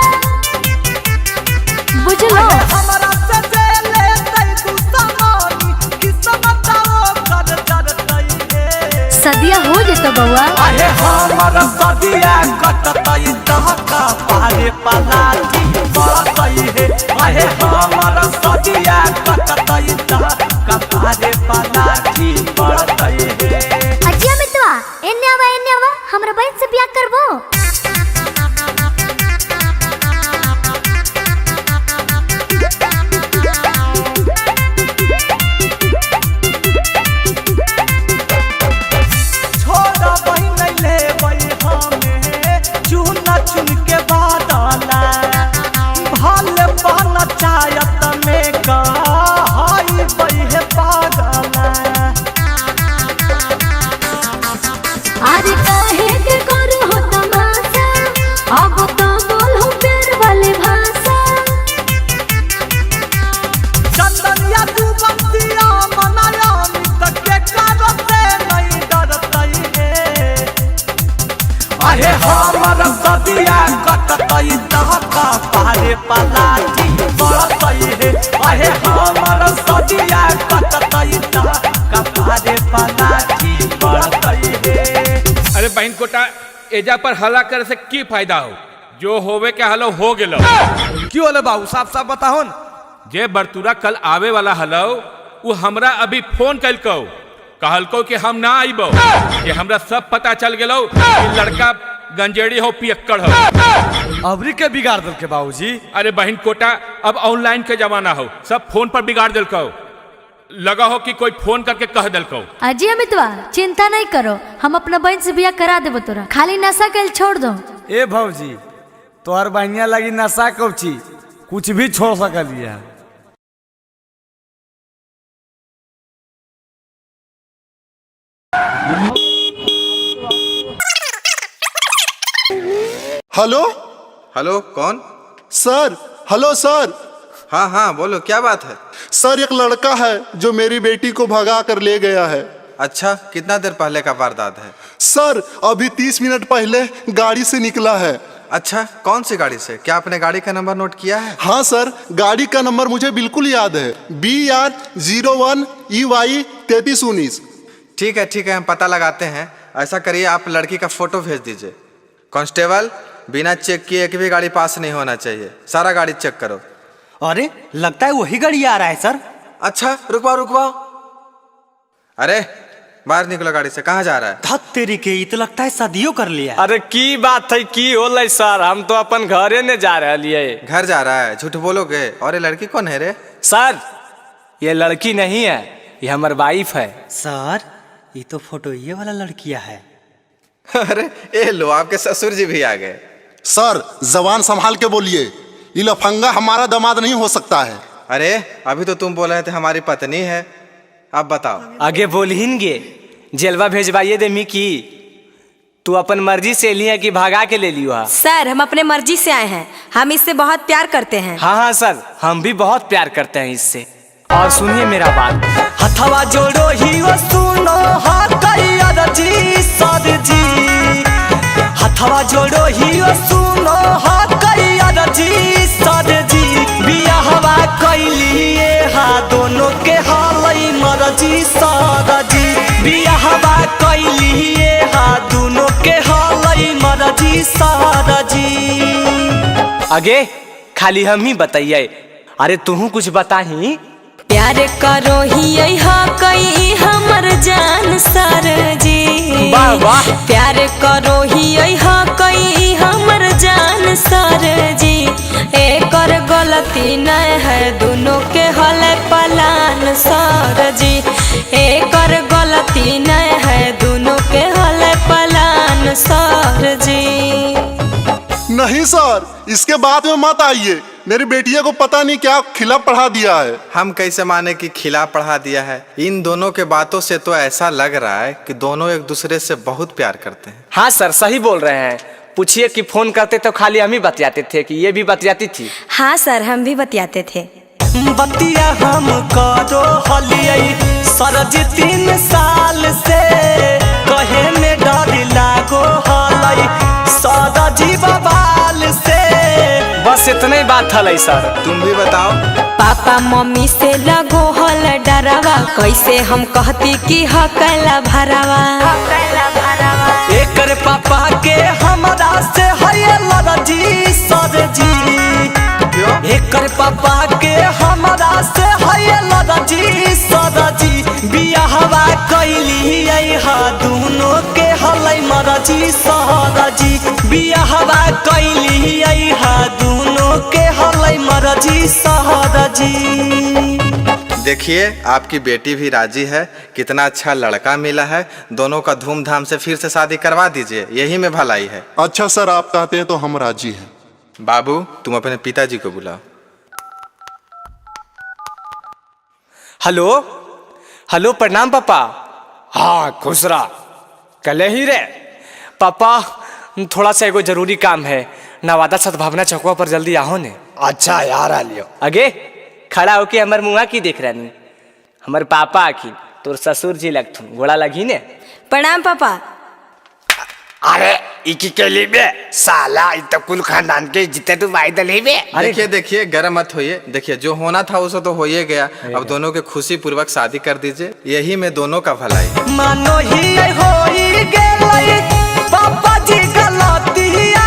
बुझलो हमरा से जे लेतै दुश्मनी, किस्मत ओकर जरतै हे। सदिया हो जेतो बउआ। अरे हमर सदिया कटतै दहका पारे पलाटी बरतै हे। अरे हमर सदिया कटतै दहका पारे पलाटी बरतै हे। अजय मितवा एने आवा एने आवा, हमरा बहन से बियाह करबो। चुन चुन के बादला भल पंचायत में कहाई बहे पागला। अरे काहे के करो हो तमाशा, अब तो बोलो प्यार वाले भाषा। चंदनिया तू बंदिया मनाया मित के कारो से नहीं डरतई हे। अरे हमर सदिया कटतई दहका पारे पलाटी बरतई हे। अरे हमर सदिया कटतई दहका पारे पलाटी बरतई हे। अरे बहन कोटा, एजा पर हल्ला करे से की फायदा हो? जो होवे के हलो हो गेलो। क्यों होले बाबू, साफ साफ बताहो न। जे बरतुरा कल आवे वाला हलो, उ हमरा अभी फोन कलको, कहलको कि हम ना आइबो, कि हमरा सब पता चल गेलो कि लड़का गंजेड़ी हो पियक्कड़ हो। अबरी के बिगाड़ दल के बाबूजी। अरे बहन कोटा, अब ऑनलाइन के जमाना हो, सब फोन पर बिगाड़ दिलको। लगा हो कि कोई फोन करके कह दिलको। अजय अमितवा चिंता नहीं करो, हम अपना बहन से बियाह करा देबो तोरा, खाली नशा के छोड़ दो। ए भौजी, तोहर बहनिया लगी नशा कौची, कुछ भी छोड़ सकलिया। हेलो। हेलो, कौन? सर, हेलो सर। हाँ हाँ बोलो, क्या बात है? सर एक लड़का है जो मेरी बेटी को भगा कर ले गया है। अच्छा, कितना देर पहले का वारदात है? सर अभी 30 मिनट पहले गाड़ी से निकला है। अच्छा, कौन सी गाड़ी से? क्या आपने गाड़ी का नंबर नोट किया है? हाँ सर, गाड़ी का नंबर मुझे बिल्कुल याद है, BR 01 EY 3319। ठीक है ठीक है, हम पता लगाते हैं। ऐसा करिए, आप लड़की का फोटो भेज दीजिए। कांस्टेबल, बिना चेक किए एक भी गाड़ी पास नहीं होना चाहिए, सारा गाड़ी चेक करो। अरे लगता है वही गाड़ी आ रहा है सर। अच्छा रुकवाओ रुकवाओ। अरे बाहर निकलो गाड़ी से, कहाँ जा रहा है? धत तेरी के, ये तो लगता है शादियों कर लिया। अरे की बात है, की होलै सर, हम तो अपन घरे ने जा रहे। घर जा रहा है? झूठ बोलोगे। और ये लड़की कौन है रे? सर ये लड़की नहीं है, ये हमार वाइफ है। सर ये तो फोटो ये वाला लड़किया है। अरे ये लो, आपके ससुर जी भी आ गए। सर जबान संभाल के बोलिए, ये लफंगा हमारा दामाद नहीं हो सकता है। अरे अभी तो तुम बोल रहे थे हमारी पत्नी है, अब बताओ। आगे बोलहिनगे, जेलवा भेजवाइए दे मिकी, तू अपन मर्जी से लिया कि भागा के ले लियो? सर हम अपने मर्जी से आए हैं, हम इससे बहुत प्यार करते हैं। हाँ हाँ सर, हम भी बहुत प्यार करते हैं इससे। और सुनिए मेरा बात, हथवा जोड़ो ही वो सुनो जी सर जी, हथवा जोड़ो ही वो सुनो जी सर जी, बियाहवा कैलिए हा दोनों के हालई मरजी सर जी, बियाहवा कैलिए हा दोनों के हालई मरजी सर जी। आगे खाली हम ही बताइए, अरे तुहू कुछ बताही। प्यार करो ही कई हमर जान सर जी, वाह वाह। प्यार करो ही कई हमर जान सर जी, एकर गलती नहीं है दोनों के हल पलान सर जी, एकर गलती नहीं है दोनों के हल पलान सर जी। नहीं सर, इसके बाद में मत आइए, मेरी बेटिया को पता नहीं क्या खिला पढ़ा दिया है। हम कैसे माने कि खिला पढ़ा दिया है? इन दोनों के बातों से तो ऐसा लग रहा है कि दोनों एक दूसरे से बहुत प्यार करते हैं। हाँ सर सही बोल रहे हैं। पूछिए कि फोन करते तो खाली हम ही बतियाते थे कि ये भी बतियाती थी? हाँ सर हम भी बतियाते थे। बतिया हम करो हलियै सर जी 3 साल से, कहे में डर लागो हलै सर जी बबाल से। बस इतने ही बात हलै सर। तुम भी बताओ। पापा मम्मी से लगो हल डरावा, कैसे हम कहती कि हकला भरावा। एकर पापा के हमरा से है लड़जी सर जी, एकर पापा के हमरा से है लड़जी सर जी, बियाहवा कैली हा दोनों के हलै मरजी सर जी, बियाहवा कैली हा दोनों के हलै मरजी सर जी। देखिए आपकी बेटी भी राजी है, कितना अच्छा लड़का मिला है, दोनों का धूमधाम से फिर से शादी करवा दीजिए, यही में भलाई है। अच्छा सर, आप कहते हैं तो हम राजी हैं। बाबू तुम अपने पिताजी को बुलाओ। हेलो हेलो, प्रणाम पापा। हाँ खुश रहा, कल ही रे पापा, थोड़ा सा एगो जरूरी काम है, नवादा सद्भावना चौकवा पर जल्दी आओ ने। अच्छा यार आ लियो। आगे खड़ा होके हमर मुआ की देख रहा, हमर पापा आखिन तोर ससुर जी लगथुन, गोड़ा लगी ने। प्रणाम पापा। अरे इकी के लिए बे साला इ तो कुल खानदान के जिते तू भाई दले बे। देखिए देखिए गरम मत होइए, देखिए जो होना था उसे तो हो ही गया, अब दोनों के खुशी पूर्वक शादी कर दीजिए, यही में दोनों का भलाई। मानो ही होई गेलै पापा जी गलतिया,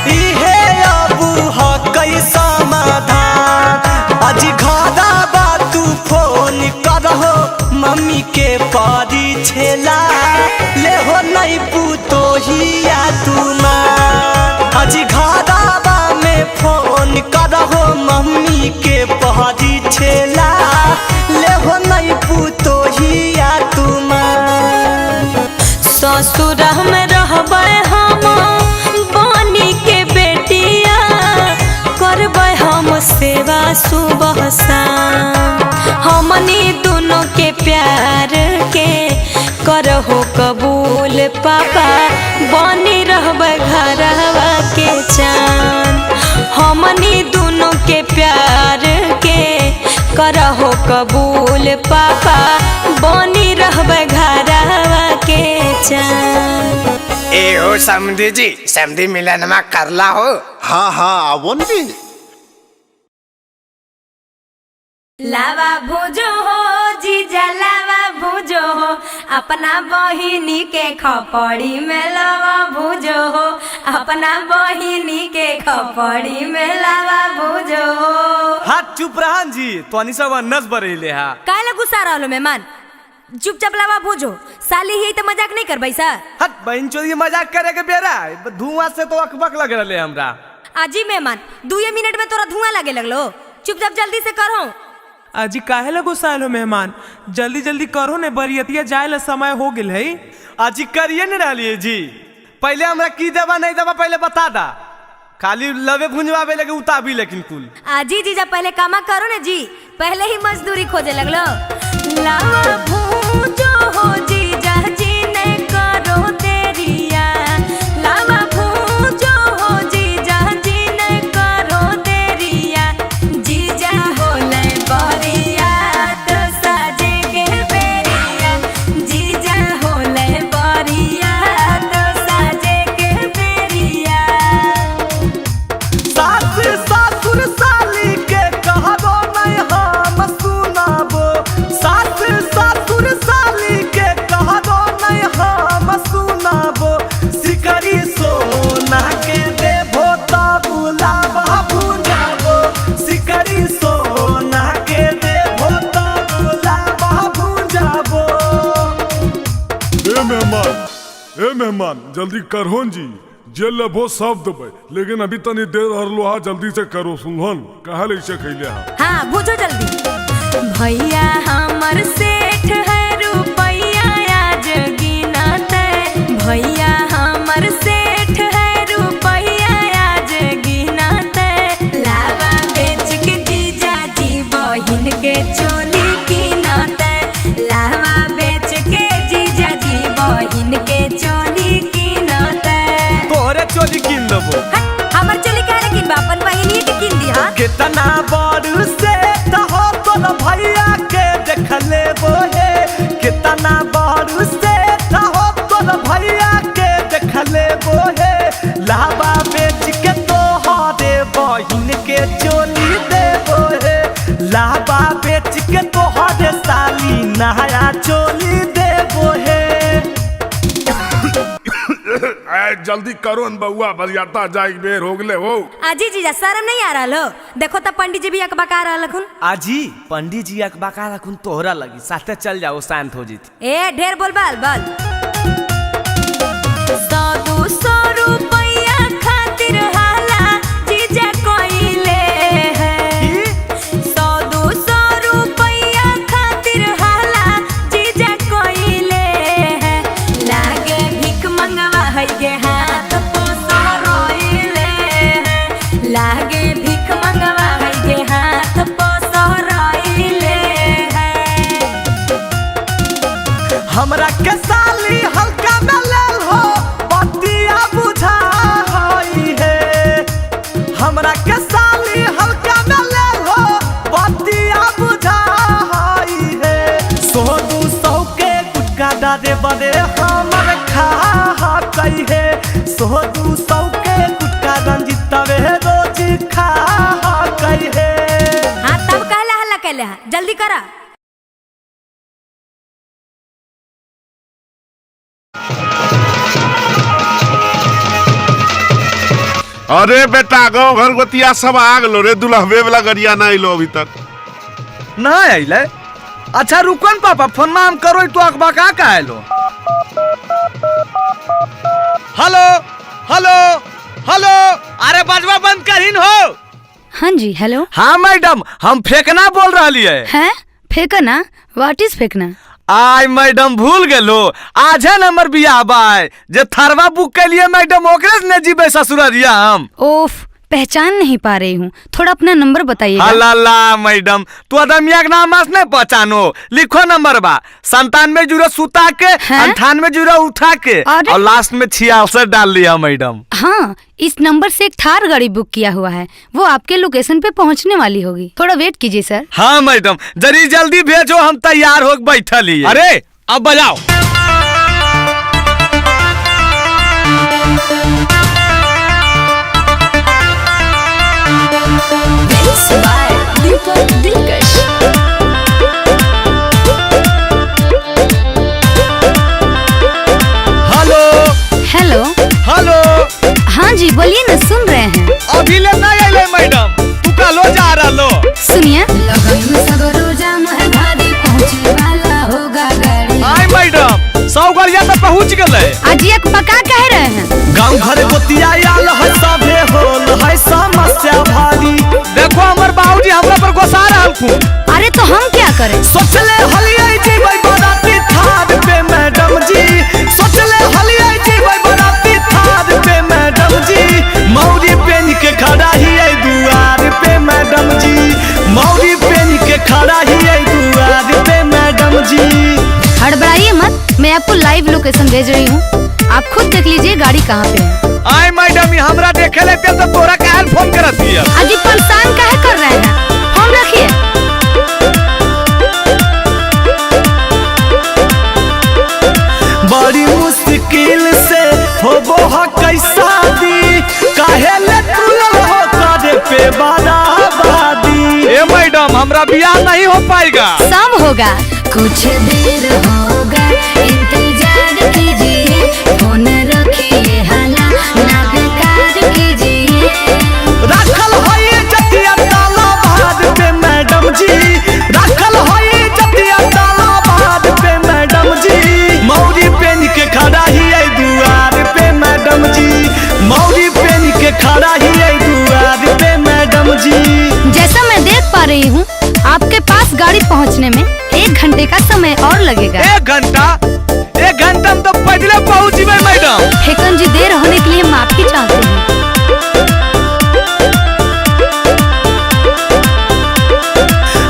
इहे अबू हकै समाधान, आज घरा बा तू फोन करहो मम्मी के परी छेला, ले हो नहीं पुतोहिया तुमा, आज घरा बा में फोन करहो मम्मी के परी छेला, ले हो नहीं पुतोहिया तुमा। ससुर में रहबै हम पापा बनी रहबै घरवा के चान। हमनी दोनों के प्यार के करहो कबूल पापा बनी रहबै घरवा के चान। ए हो समधी जी, समधी मिलनमा करला हो। हाँ हाँ आवो जी। लावा भुजो हो जीजा लावा भुजो हो, अपना बहिनी के खपड़ी में लावा भुजो हो, अपना बहिनी के खपड़ी में लावा भुजो हो। हाथ चुप रहन जी, तोनी सब अन्नस बरेले हा। काहे ला गुस्सा रहलो मेहमान? चुपचाप लावा भुजो, साली ही तो मजाक नहीं करबै सर। हट बहन चोरी मजाक करे के बेरा, धुआं से तो अकबक लग रहले हमरा। आजी मेहमान 2 मिनट में तोरा धुआं लगे लगलो, चुपचाप जल्दी से करो। अजी काहे ला गुस्सायल हो मेहमान? जल्दी जल्दी करो ने, बरियतिया जाए ला समय हो गेल है। अजी करिए ने रहलिए जी, पहले हमरा की देवा नहीं देवा पहले बता दा, खाली लवे भुंजवावे लगे उताबी लेकिन कुल। आजी जीजा पहले कामा करो ने जी, पहले ही मजदूरी खोजे लगलो। लावा भूजो हो जीजा जी ने करो देरिया, लावा भूजो हो जीजा जी ने करो देरिया, जीजा होले बरिया तो साजे के बेरिया, जीजा होले बरिया तो साजे के बेरिया। सास ससुर साली के कहबो नहीं हम सुनाबो, सास ससुर साली के कहबो नहीं हम सुनाबो, सिकरी सोना के देबो तब लावा भुजाबो, सिकरी सोना के देबो तब लावा भुजाबो। ए मेहमान, ए मेहमान जल्दी करहोन जी, जे लेबो सब देबै, लेकिन अभी तनी देर हरलो हा, जल्दी से करो सुनहन कहा ले से खैले हा। हाँ भुजो जल्दी। भैया हमर सेठ है रुपैया आज गिनते, भैया हमर सेठ है रुपैया आज गिनते, लावा बेच के जीजा जी बहिन के चोली कीनते, लावा बेच के जीजा जी बहिन के चोली कीनते। तोहरे चोली कीन देबो। हमर चोली काहे कीनबा, अपन बहिनिए के कीन दिहा। कितना बड़ सेठ हो तोर भैया के देख लेबो हे, कितना बड़ सेठ हो तोर भैया के देख लेबो हे, लावा बेच के तोहरे बहिन के चोली देबो हे, लावा बेच के तोहरे साली नया चोली देबो हे। जल्दी करो न बउआ, बरियाता जाए बेर हो गले हो। आजी जीजा शर्म नहीं आ रहा हो? देखो तब पंडित जी भी अकबका रहल हखुन। आजी पंडित जी अकबका रखुन तोहरा लगी, साथे चल जाओ शांत हो जीत। ए ढेर बोल बाल बाल। 100-200 रुपैया खातिर हाला जीजा कोइले है, 100-200 रुपैया खातिर हाला जीजा कोइले है, लागे भीख मंगवा है के हाथ पोसो रोइले है, लागे भीख मंगवा है के हाथ पोसो रोइले है। हमरा के साली हल्का में लेल हो बतिया बुझा हई है, हमरा के साली हल्का में लेल हो बतिया बुझा हई है, 100-200 के गुटका डारे बड़े हमर खा हई है, 100-200 के गुटका रंजितवे रोज खा हई है। हाँ तब कहला हल्ला कैले हा, जल्दी करा। अरे बेटा गाँव घर गोतिया सब आ गलो रे, दुल्हबे वाला गरिया ना अइलो अभी तक। ना अइले? अच्छा रुको न पापा, फोन में हम करो तो अकबका का आइलो। हेलो हेलो हेलो, अरे बजवा बंद करीन हो। हाँ जी हेलो। हाँ मैडम हम फेंकना बोल रही है। हैं फेंकना? What is फेंकना? आय मैडम भूल गेलो, आज है नंबर बियाह बाय जे थरवा बुक के लिए मैडम ओकरे से ने जीबे ससुररिया हम। ओफ पहचान नहीं पा रही हूँ, थोड़ा अपना नंबर बताइएगा। अल्लाह मैडम, तू आदमिया के नाम आज नहीं पहचानो। लिखो नंबर बा 97 0 सुता के 98 0 उठा के और लास्ट में 66 डाल लिया मैडम। हाँ, इस नंबर से एक थार गाड़ी बुक किया हुआ है, वो आपके लोकेशन पे पहुँचने वाली होगी। थोड़ा वेट कीजिए सर। हाँ मैडम, जरी जल्दी भेजो, हम तैयार हो बैठल ही। अरे अब बजाओ। Deepak Dilkash. Hello hello hello. हाँ जी बोलिए ना, सुन रहे हैं। अभी ले नहीं आइले मैडम, तू कलो जा रहा लो। सुनिए, आई मैडम 100 गाड़िया तो पहुँच गए। आज एक पका कह रहे हैं। गाँव घर गोतिया आल है सभे होल है समस्या भारी। देखो हमर बाबूजी हमरा पर गुस्सा रहल। अरे तो हम क्या करें? सोचले हलियै जीबै बराती थार पे मैडम जी, सोचले हलियै जीबै बराती थार पे मैडम जी, मौरी पेन के खड़ा ही दुआर पे मैडम जी, मौरी पेन के खड़ा ही दुआर पे मैडम जी। हड़बड़ाइए मत, मैं आपको लाइव लोकेशन भेज रही हूँ, आप खुद देख लीजिए गाड़ी कहाँ पे है। आय मैडम, हमरा देखे लेते तो तोरा काहे फोन करत हिय? अजी परेशान काहे कर रहे हैं, फोन रखिए। बड़ी मुश्किल से होबो ह कैसा दी, काहे ले तुलल हो करे पे बराबरी। ए मैडम, हमरा बियाह नहीं हो पाएगा। सब होगा, कुछ देर होगा, इंतजार कीजिए, फोन रखिए हला ना बेकार कीजिए। राखल है जतिया ताला बाद पे मैडम जी, राखल है जतिया ताला बाद पे मैडम जी, मौरी पेन के खड़ा ही दुआर पे मैडम जी, मौरी पेन के खड़ा ही दुआर पे मैडम जी। जैसा मैं देख पा रही हूँ, आपके पास गाड़ी पहुँचने में 1 घंटे का समय और लगेगा। 1 घंटा? 1 घंटा में तो पैदल पहुँच जीबै मैडम। फेकन जी, देर होने के लिए माफी चाहते हैं।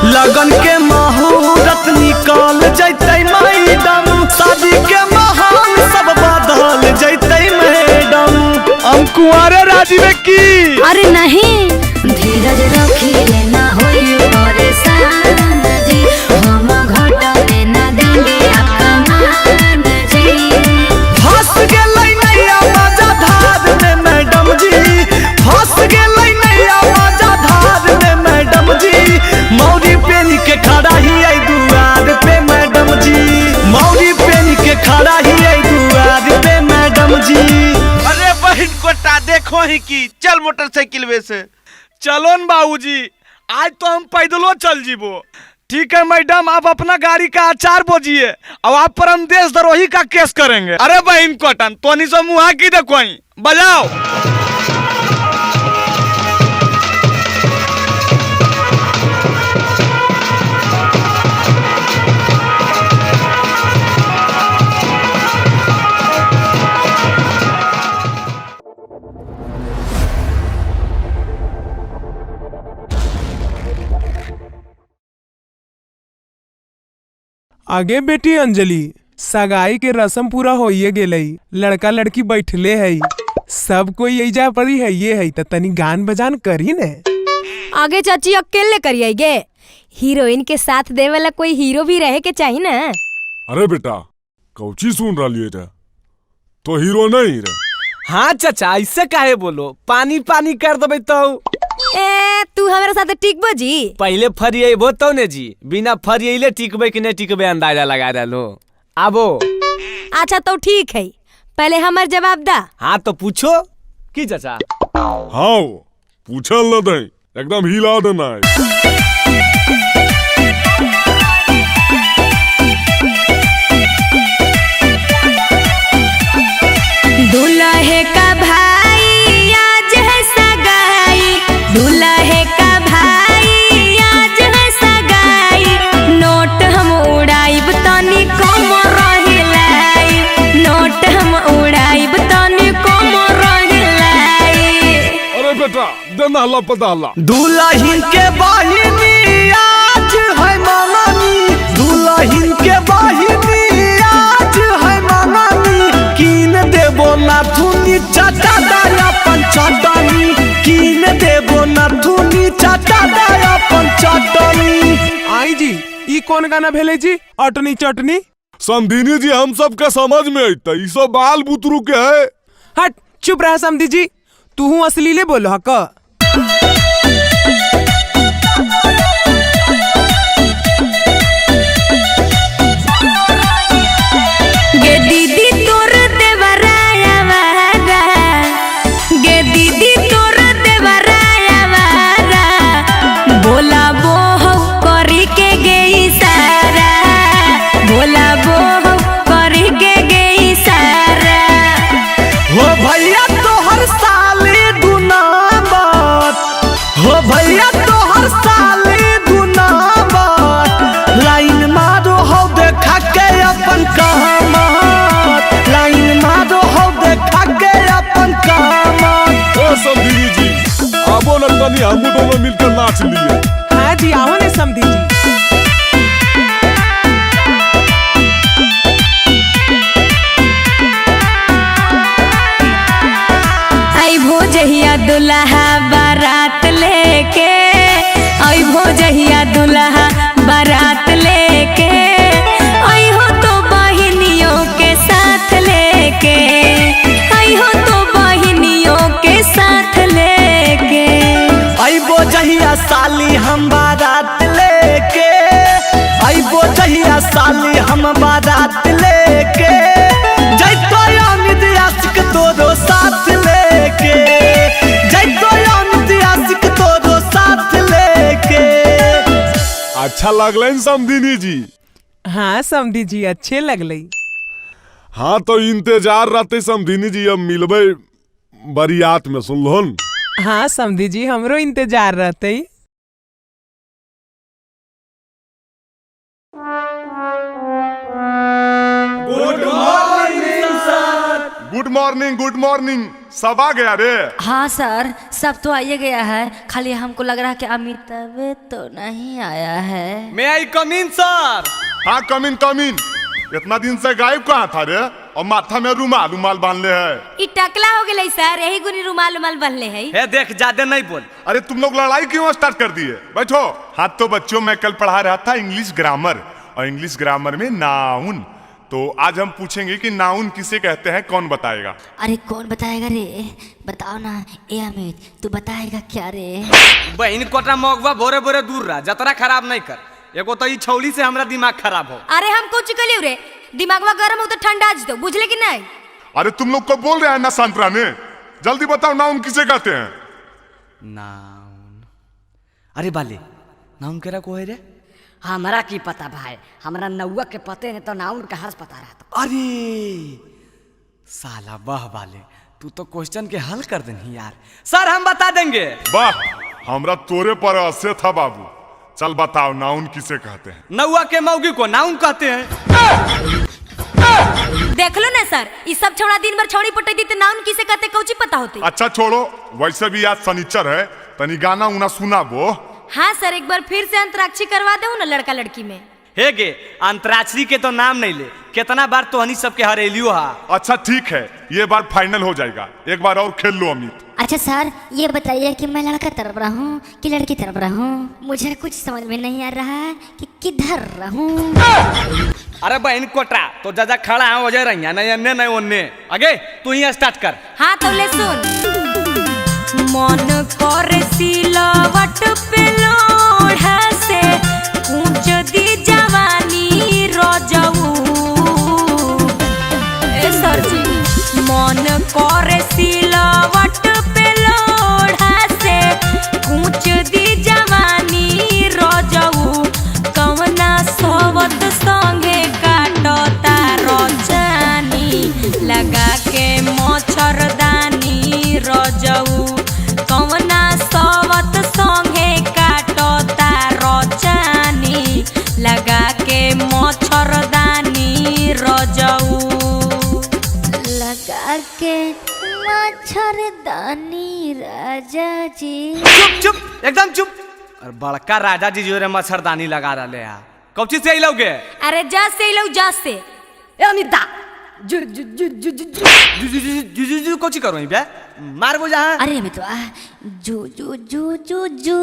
लगन के मुहूर्त निकल जैतै मैडम, शादी के महान सब बदल जैतै मैडम। हम कुंवारे राजी में की? अरे नहीं, धीरज रखिए ना होई परेशान जी, हम घटने ना देंगे आपका मान जी। फंस गेलै नैया मजा धार में मैडम जी, फंस गेलै नैया मजा धार में मैडम जी, मौरी पेन के खड़ा ही दुआर पे मैडम जी, मौरी पेन के खड़ा ही दुआर पे मैडम जी। अरे बहन कोटा देखो ही की, चल मोटरसाइकिल वे से। चलो न बाबूजी, आज तो हम पैदलो चल जीबो। ठीक है मैडम, आप अपना गाड़ी का अचार बोझिए और आप पर हम देशद्रोही का केस करेंगे। अरे बहन कोटन तो से मुहा की देखो, बजाओ। आगे बेटी अंजलि, सगाई के रस्म पूरा होइए गेलई, लड़का लड़की बैठले है, सब कोई एजा परी है ये है, त तनी गान बजान करी ने। आगे चाची अकेले करिए गे, हीरोइन के साथ दे वाला कोई हीरो भी रहे के चाहिए ना। अरे बेटा कौची सुन रही रे, तो हीरो नहीं रे। हाँ चाचा, ऐसे काहे बोलो, पानी पानी कर देबे तो। ए तू हमारे साथ टिकबो जी? पहले फरियबो तो ने जी, बिना फरियले टिकबे कि नहीं टिकबे अंदाजा लगा डालो। आबो। अच्छा तो ठीक है, पहले हमार जवाब दा। हाँ तो पूछो की चाचा। हाँ पूछल न दे, एकदम हिला देना है। दूल्हे का भाई आज है सगाई, दूल्हे का भाई आज है सगाई, नोट हम उड़ाइब तनी कम रहिलाई, नोट हम उड़ाइब तनी कम रहिलाई। अरे बेटा दे नहला पदहला। दुल्हन के बहिनी आज है मंगनी, दुल्हन के बहिनी आज है मंगनी, कीन देबो नाथुनी चाचा दाया पंचटनी, कीन देबो नाथुनी चाचा दाया पंचटनी। आई जी ई कौन गाना भेले जी अटनी चटनी? समधिनी जी हम सब के समझ में अइतै, ई सब बाल बुतरू के है। हट चुप रह समधी जी, तू असलीले बोल हक। गे दीदी तोर देवराया वारा, गे दीदी तोर देवराया वारा, बोला बो हौ करी के गे इशारा, बोला बो हौ करी के गे इशारा। हो भैया तोहर साले दुनामत, हो भैया तोहर साले दुनामत, लाइन मारो हो देखा के अपन कामत, लाइन मारो हो देखा के अपन कामत। ओ समधिनी जी आबो न तनी हमू दोनों मिलकर नाच लिए। हाँ जी आओ ने समधी जी। अइभो जहिया दुल्हा बारात लेके, अइभो जहिया दुल्हा बारात लेके, अइहो तो बहिनियों के साथ लेके, अइहो तो बहिनियों के साथ लेके। अइबो जहिया साली हम बारात लेके, अइबो जहिया साली हम बारात लेके, जैतो अमित आशिक तोरो साथ लेके, जैतो अमित आशिक तोरो साथ लेके। अच्छा लगलै समधिनी जी? हाँ समधी जी अच्छे लगलै। हाँ तो इंतजार रहते समधिनी जी, अब मिलबै बरियात में, सुनलहुन? हाँ समधी जी हमरो इंतजार रहते। Good morning sir. Good morning, good morning. सब आ गया रे? हाँ सर सब तो आइए गया है, खाली हमको लग रहा है कि अमिताभ तो नहीं आया है। May I come in sir? हाँ कम इन कम इन। इतना दिन से गायब कहाँ था रे, और माथा में रुमाल रुमाल बांध ले है। ई टकला हो गेलै सर, यही गुनी रुमाल उमाल बांधले है। हे देख ज्यादा नहीं बोल। अरे तुम लोग लड़ाई क्यों स्टार्ट कर दिए, बैठो। हाँ तो बच्चों मैं कल पढ़ा रहा था इंग्लिश ग्रामर, और इंग्लिश ग्रामर में नाउन, तो आज हम पूछेंगे कि नाउन किसे कहते हैं, कौन बताएगा? अरे कौन बताएगा रे, बताओ ना। ए अमित तू बताएगा क्या रे? बहन कोटा मगवा भोरे भोरे दूर रहा, जतरा खराब नहीं कर। एगो तो ई छौली से हमरा दिमाग खराब हो। अरे हम कुछ कलियो रे, दिमागवा गरम हो तो ठंडा आज दो, बुझले कि नहीं? अरे तुम लोग को बोल रहे हैं ना शांत रहने, जल्दी बताओ नाउन किसे कहते हैं? नाउन, अरे बाले नाउन केरा को है रे? हमरा की पता भाई, हमरा नौआ के पते नहीं तो नाउन का हर्ष पता रहा। अरे साला वाह बाले, तू तो क्वेश्चन के हल कर देनी यार। सर हम बता देंगे। वाह हमरा तोरे पर असे था बाबू। चल बताओ नाउन किसे कहते हैं? नौआ के मौगी को नाउन कहते हैं। देख लो ना सर, इस सब छोड़ा दिन भर छौड़ी पटे दी तो नाउन किसे कहते कौची पता होती। अच्छा छोड़ो, वैसे भी आज शनिचर है, तनी गाना उना सुना वो। हाँ सर एक बार फिर से अंतराक्षरी करवा दो ना लड़का लड़की में। हे गे अंतराक्षरी के तो नाम नहीं ले, कितना बार तो हनी सबके हरेलियो हा। अच्छा ठीक है, ये बार फाइनल हो जाएगा, एक बार और खेल लो अमित। अच्छा सर ये बताइए कि मैं लड़का तरफ रहूं कि लड़की तरफ रहूं? मुझे कुछ समझ में नहीं आ रहा है कि किधर रहूं। अरे बहन कोटरा तो जाजा खड़ा है वजह रही नहीं अन्य नहीं ओन्ने, आगे तू ही स्टार्ट कर। हाँ तो ले सुन। मन करे सिलवट पे लोढ़ा से ऊंच दी जवानी रजऊ। ए सर जी मन करे सिलवट पे लोढ़ा से ऊंच दी जवानी रजऊ, कवना सोवत संगे काटता रजानी, लगा के मच्छरदानी रजऊ, कवना सोवत संगे काटता मच्छरदानी राजा जी। चुप चुप एकदम चुप। और बड़का राजा जी जो रे मच्छरदानी लगा रहे हैं, कौन चीज से अइलौगे? अरे जा से अइलौ, जा से। ए अमिता जु जु जु जु जु जु जु जु जु जु कौची करो बे, मारबो जहां। अरे अमितवा जु जु जु जु जु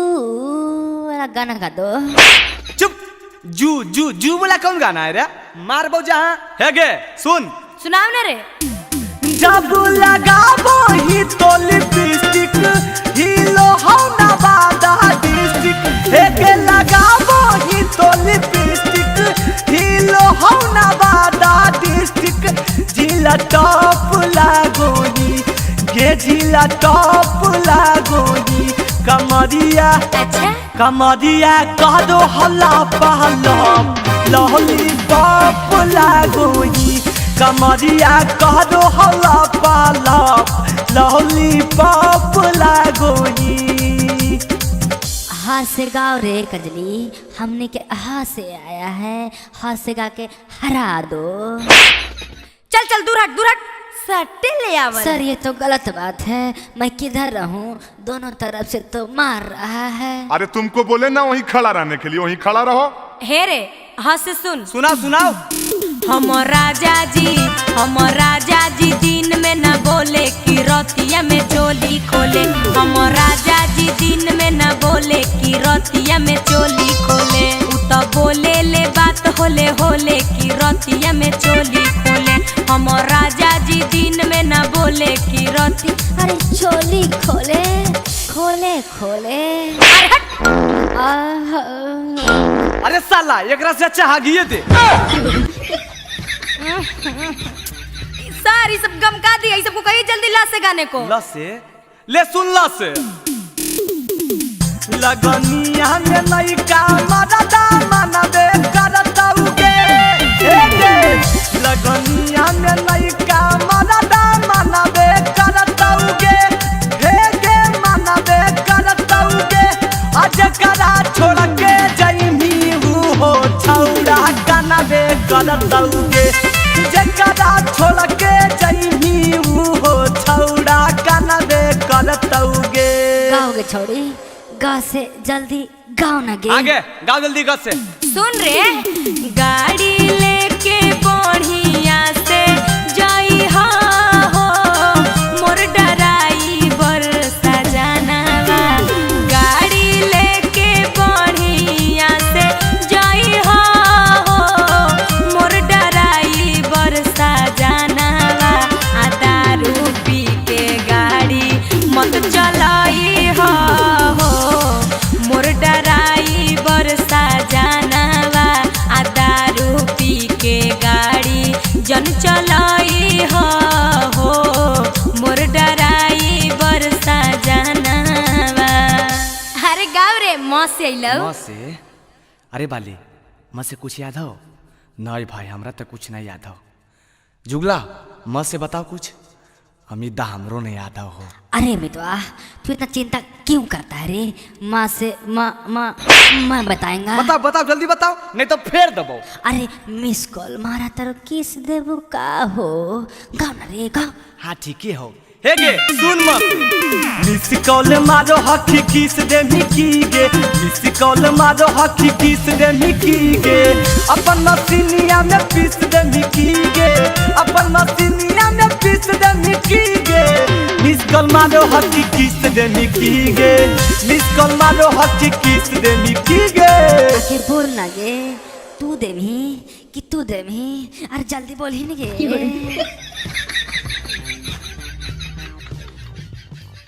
वाला गाना गा दो। चुप, जू जू जू वाला कौन गाना है रे, मारबो जहां। हे गे सुन, सुनाओ ना रे। जब लगाबो ही तो लिपस्टिक हिलो हो नवादा डिस्ट्रिक्ट। हे गे लगाबो ही तो लिपस्टिक हिलो हो नवादा डिस्ट्रिक्ट। जिला टॉप लागोही गे, जिला टॉप लागोही। कमरिया अच्छा कमरिया कह दो हल्ला पहला लहली बाप लागोही। कमरिया कह दो हल्ला पहला लहली बाप लागोही। हाथ से गाओ रे कजली, हमने के हाथ से आया है, हाथ से गा के हरा दो। चल चल दूर हट, दूर हट, सट्टे ले आवल। सर ये तो गलत बात है, मैं किधर रहूं, दोनों तरफ से तो मार रहा है। अरे तुमको बोले ना वहीं खड़ा रहने के लिए, वहीं खड़ा रहो। हे रे हाथ से सुन, सुना सुनाओ। हम राजा जी, हम राजा जी दिन में न बोले कि रतिया में चोली खोले। हम राजा जी दिन में न बोले कि रतिया में चोली खोले। उ तो बोले ले बात होले होले कि रतिया में चोली खोले। हम राजा जी दिन में न बोले कि रति, अरे चोली खोले खोले खोले। अरे अरे साला एकरा से अच्छा हागिए दे। सारी सब गम का दिया, सबको कहिए जल्दी ला से गाने को। ला से ले सुन, ला से लगनिया में लइका मरदा मनबे करतउगे। लगनिया में लइका मरदा मनबे करतउगे। हे गे मनबे करतउगे। आज करा छोड़ के जइमी हो छौड़ा कनबे करतउगे। जकरा छोड़ के जइमी हो छौड़ा कनबे करतउगे। गाओगे छोड़ी, गा से जल्दी गाओ ना गे। आगे गाओ जल्दी गा से। सुन रे गाड़ी लेके बढ़िया से जाई हो मोर डराई बरसा जानावा। गाड़ी लेके बढ़िया से जाई हो मोर डराई बरसा जानावा। आ दारू पी के गाड़ी मत चलाई हो मोर डराई बरसा जानावा। आ दारू पी के गाड़ी जन चलाई हो मोर डराई बरसा जानावा। अरे गाँव रे माँ से अइलौ। माँ से? अरे बाली माँ से कुछ याद हो? नहीं भाई हमरा तो कुछ नहीं याद हो। जुगला माँ से बताओ कुछ, अमिता हमरो नहीं याद हो। अरे मितवा तू इतना चिंता क्यों करता है रे, माँ से माँ माँ मैं बताएंगा। बताओ बताओ जल्दी बताओ, नहीं तो फेर दबाओ। अरे मिस कॉल मारा तारो किस देबू का हो, गाओ ना रे गाओ। हाँ ठीक ही हो। हे गे सुन मत, मिस कॉल मारो हकी किस दे मिकी गे। मिस कॉल मारो हकी किस दे मिकी गे। अपन मसीनिया में पीस दे मिकी गे। अपन मसीनिया में पीस दे मिकी गे। मिस कॉल मारो हकी किस दे मिकी गे। मिस कॉल मारो हकी किस दे मिकी गे। आखिर बोल ना गे, तू देमी कि तू देमी, अरे जल्दी बोल ही ना गे।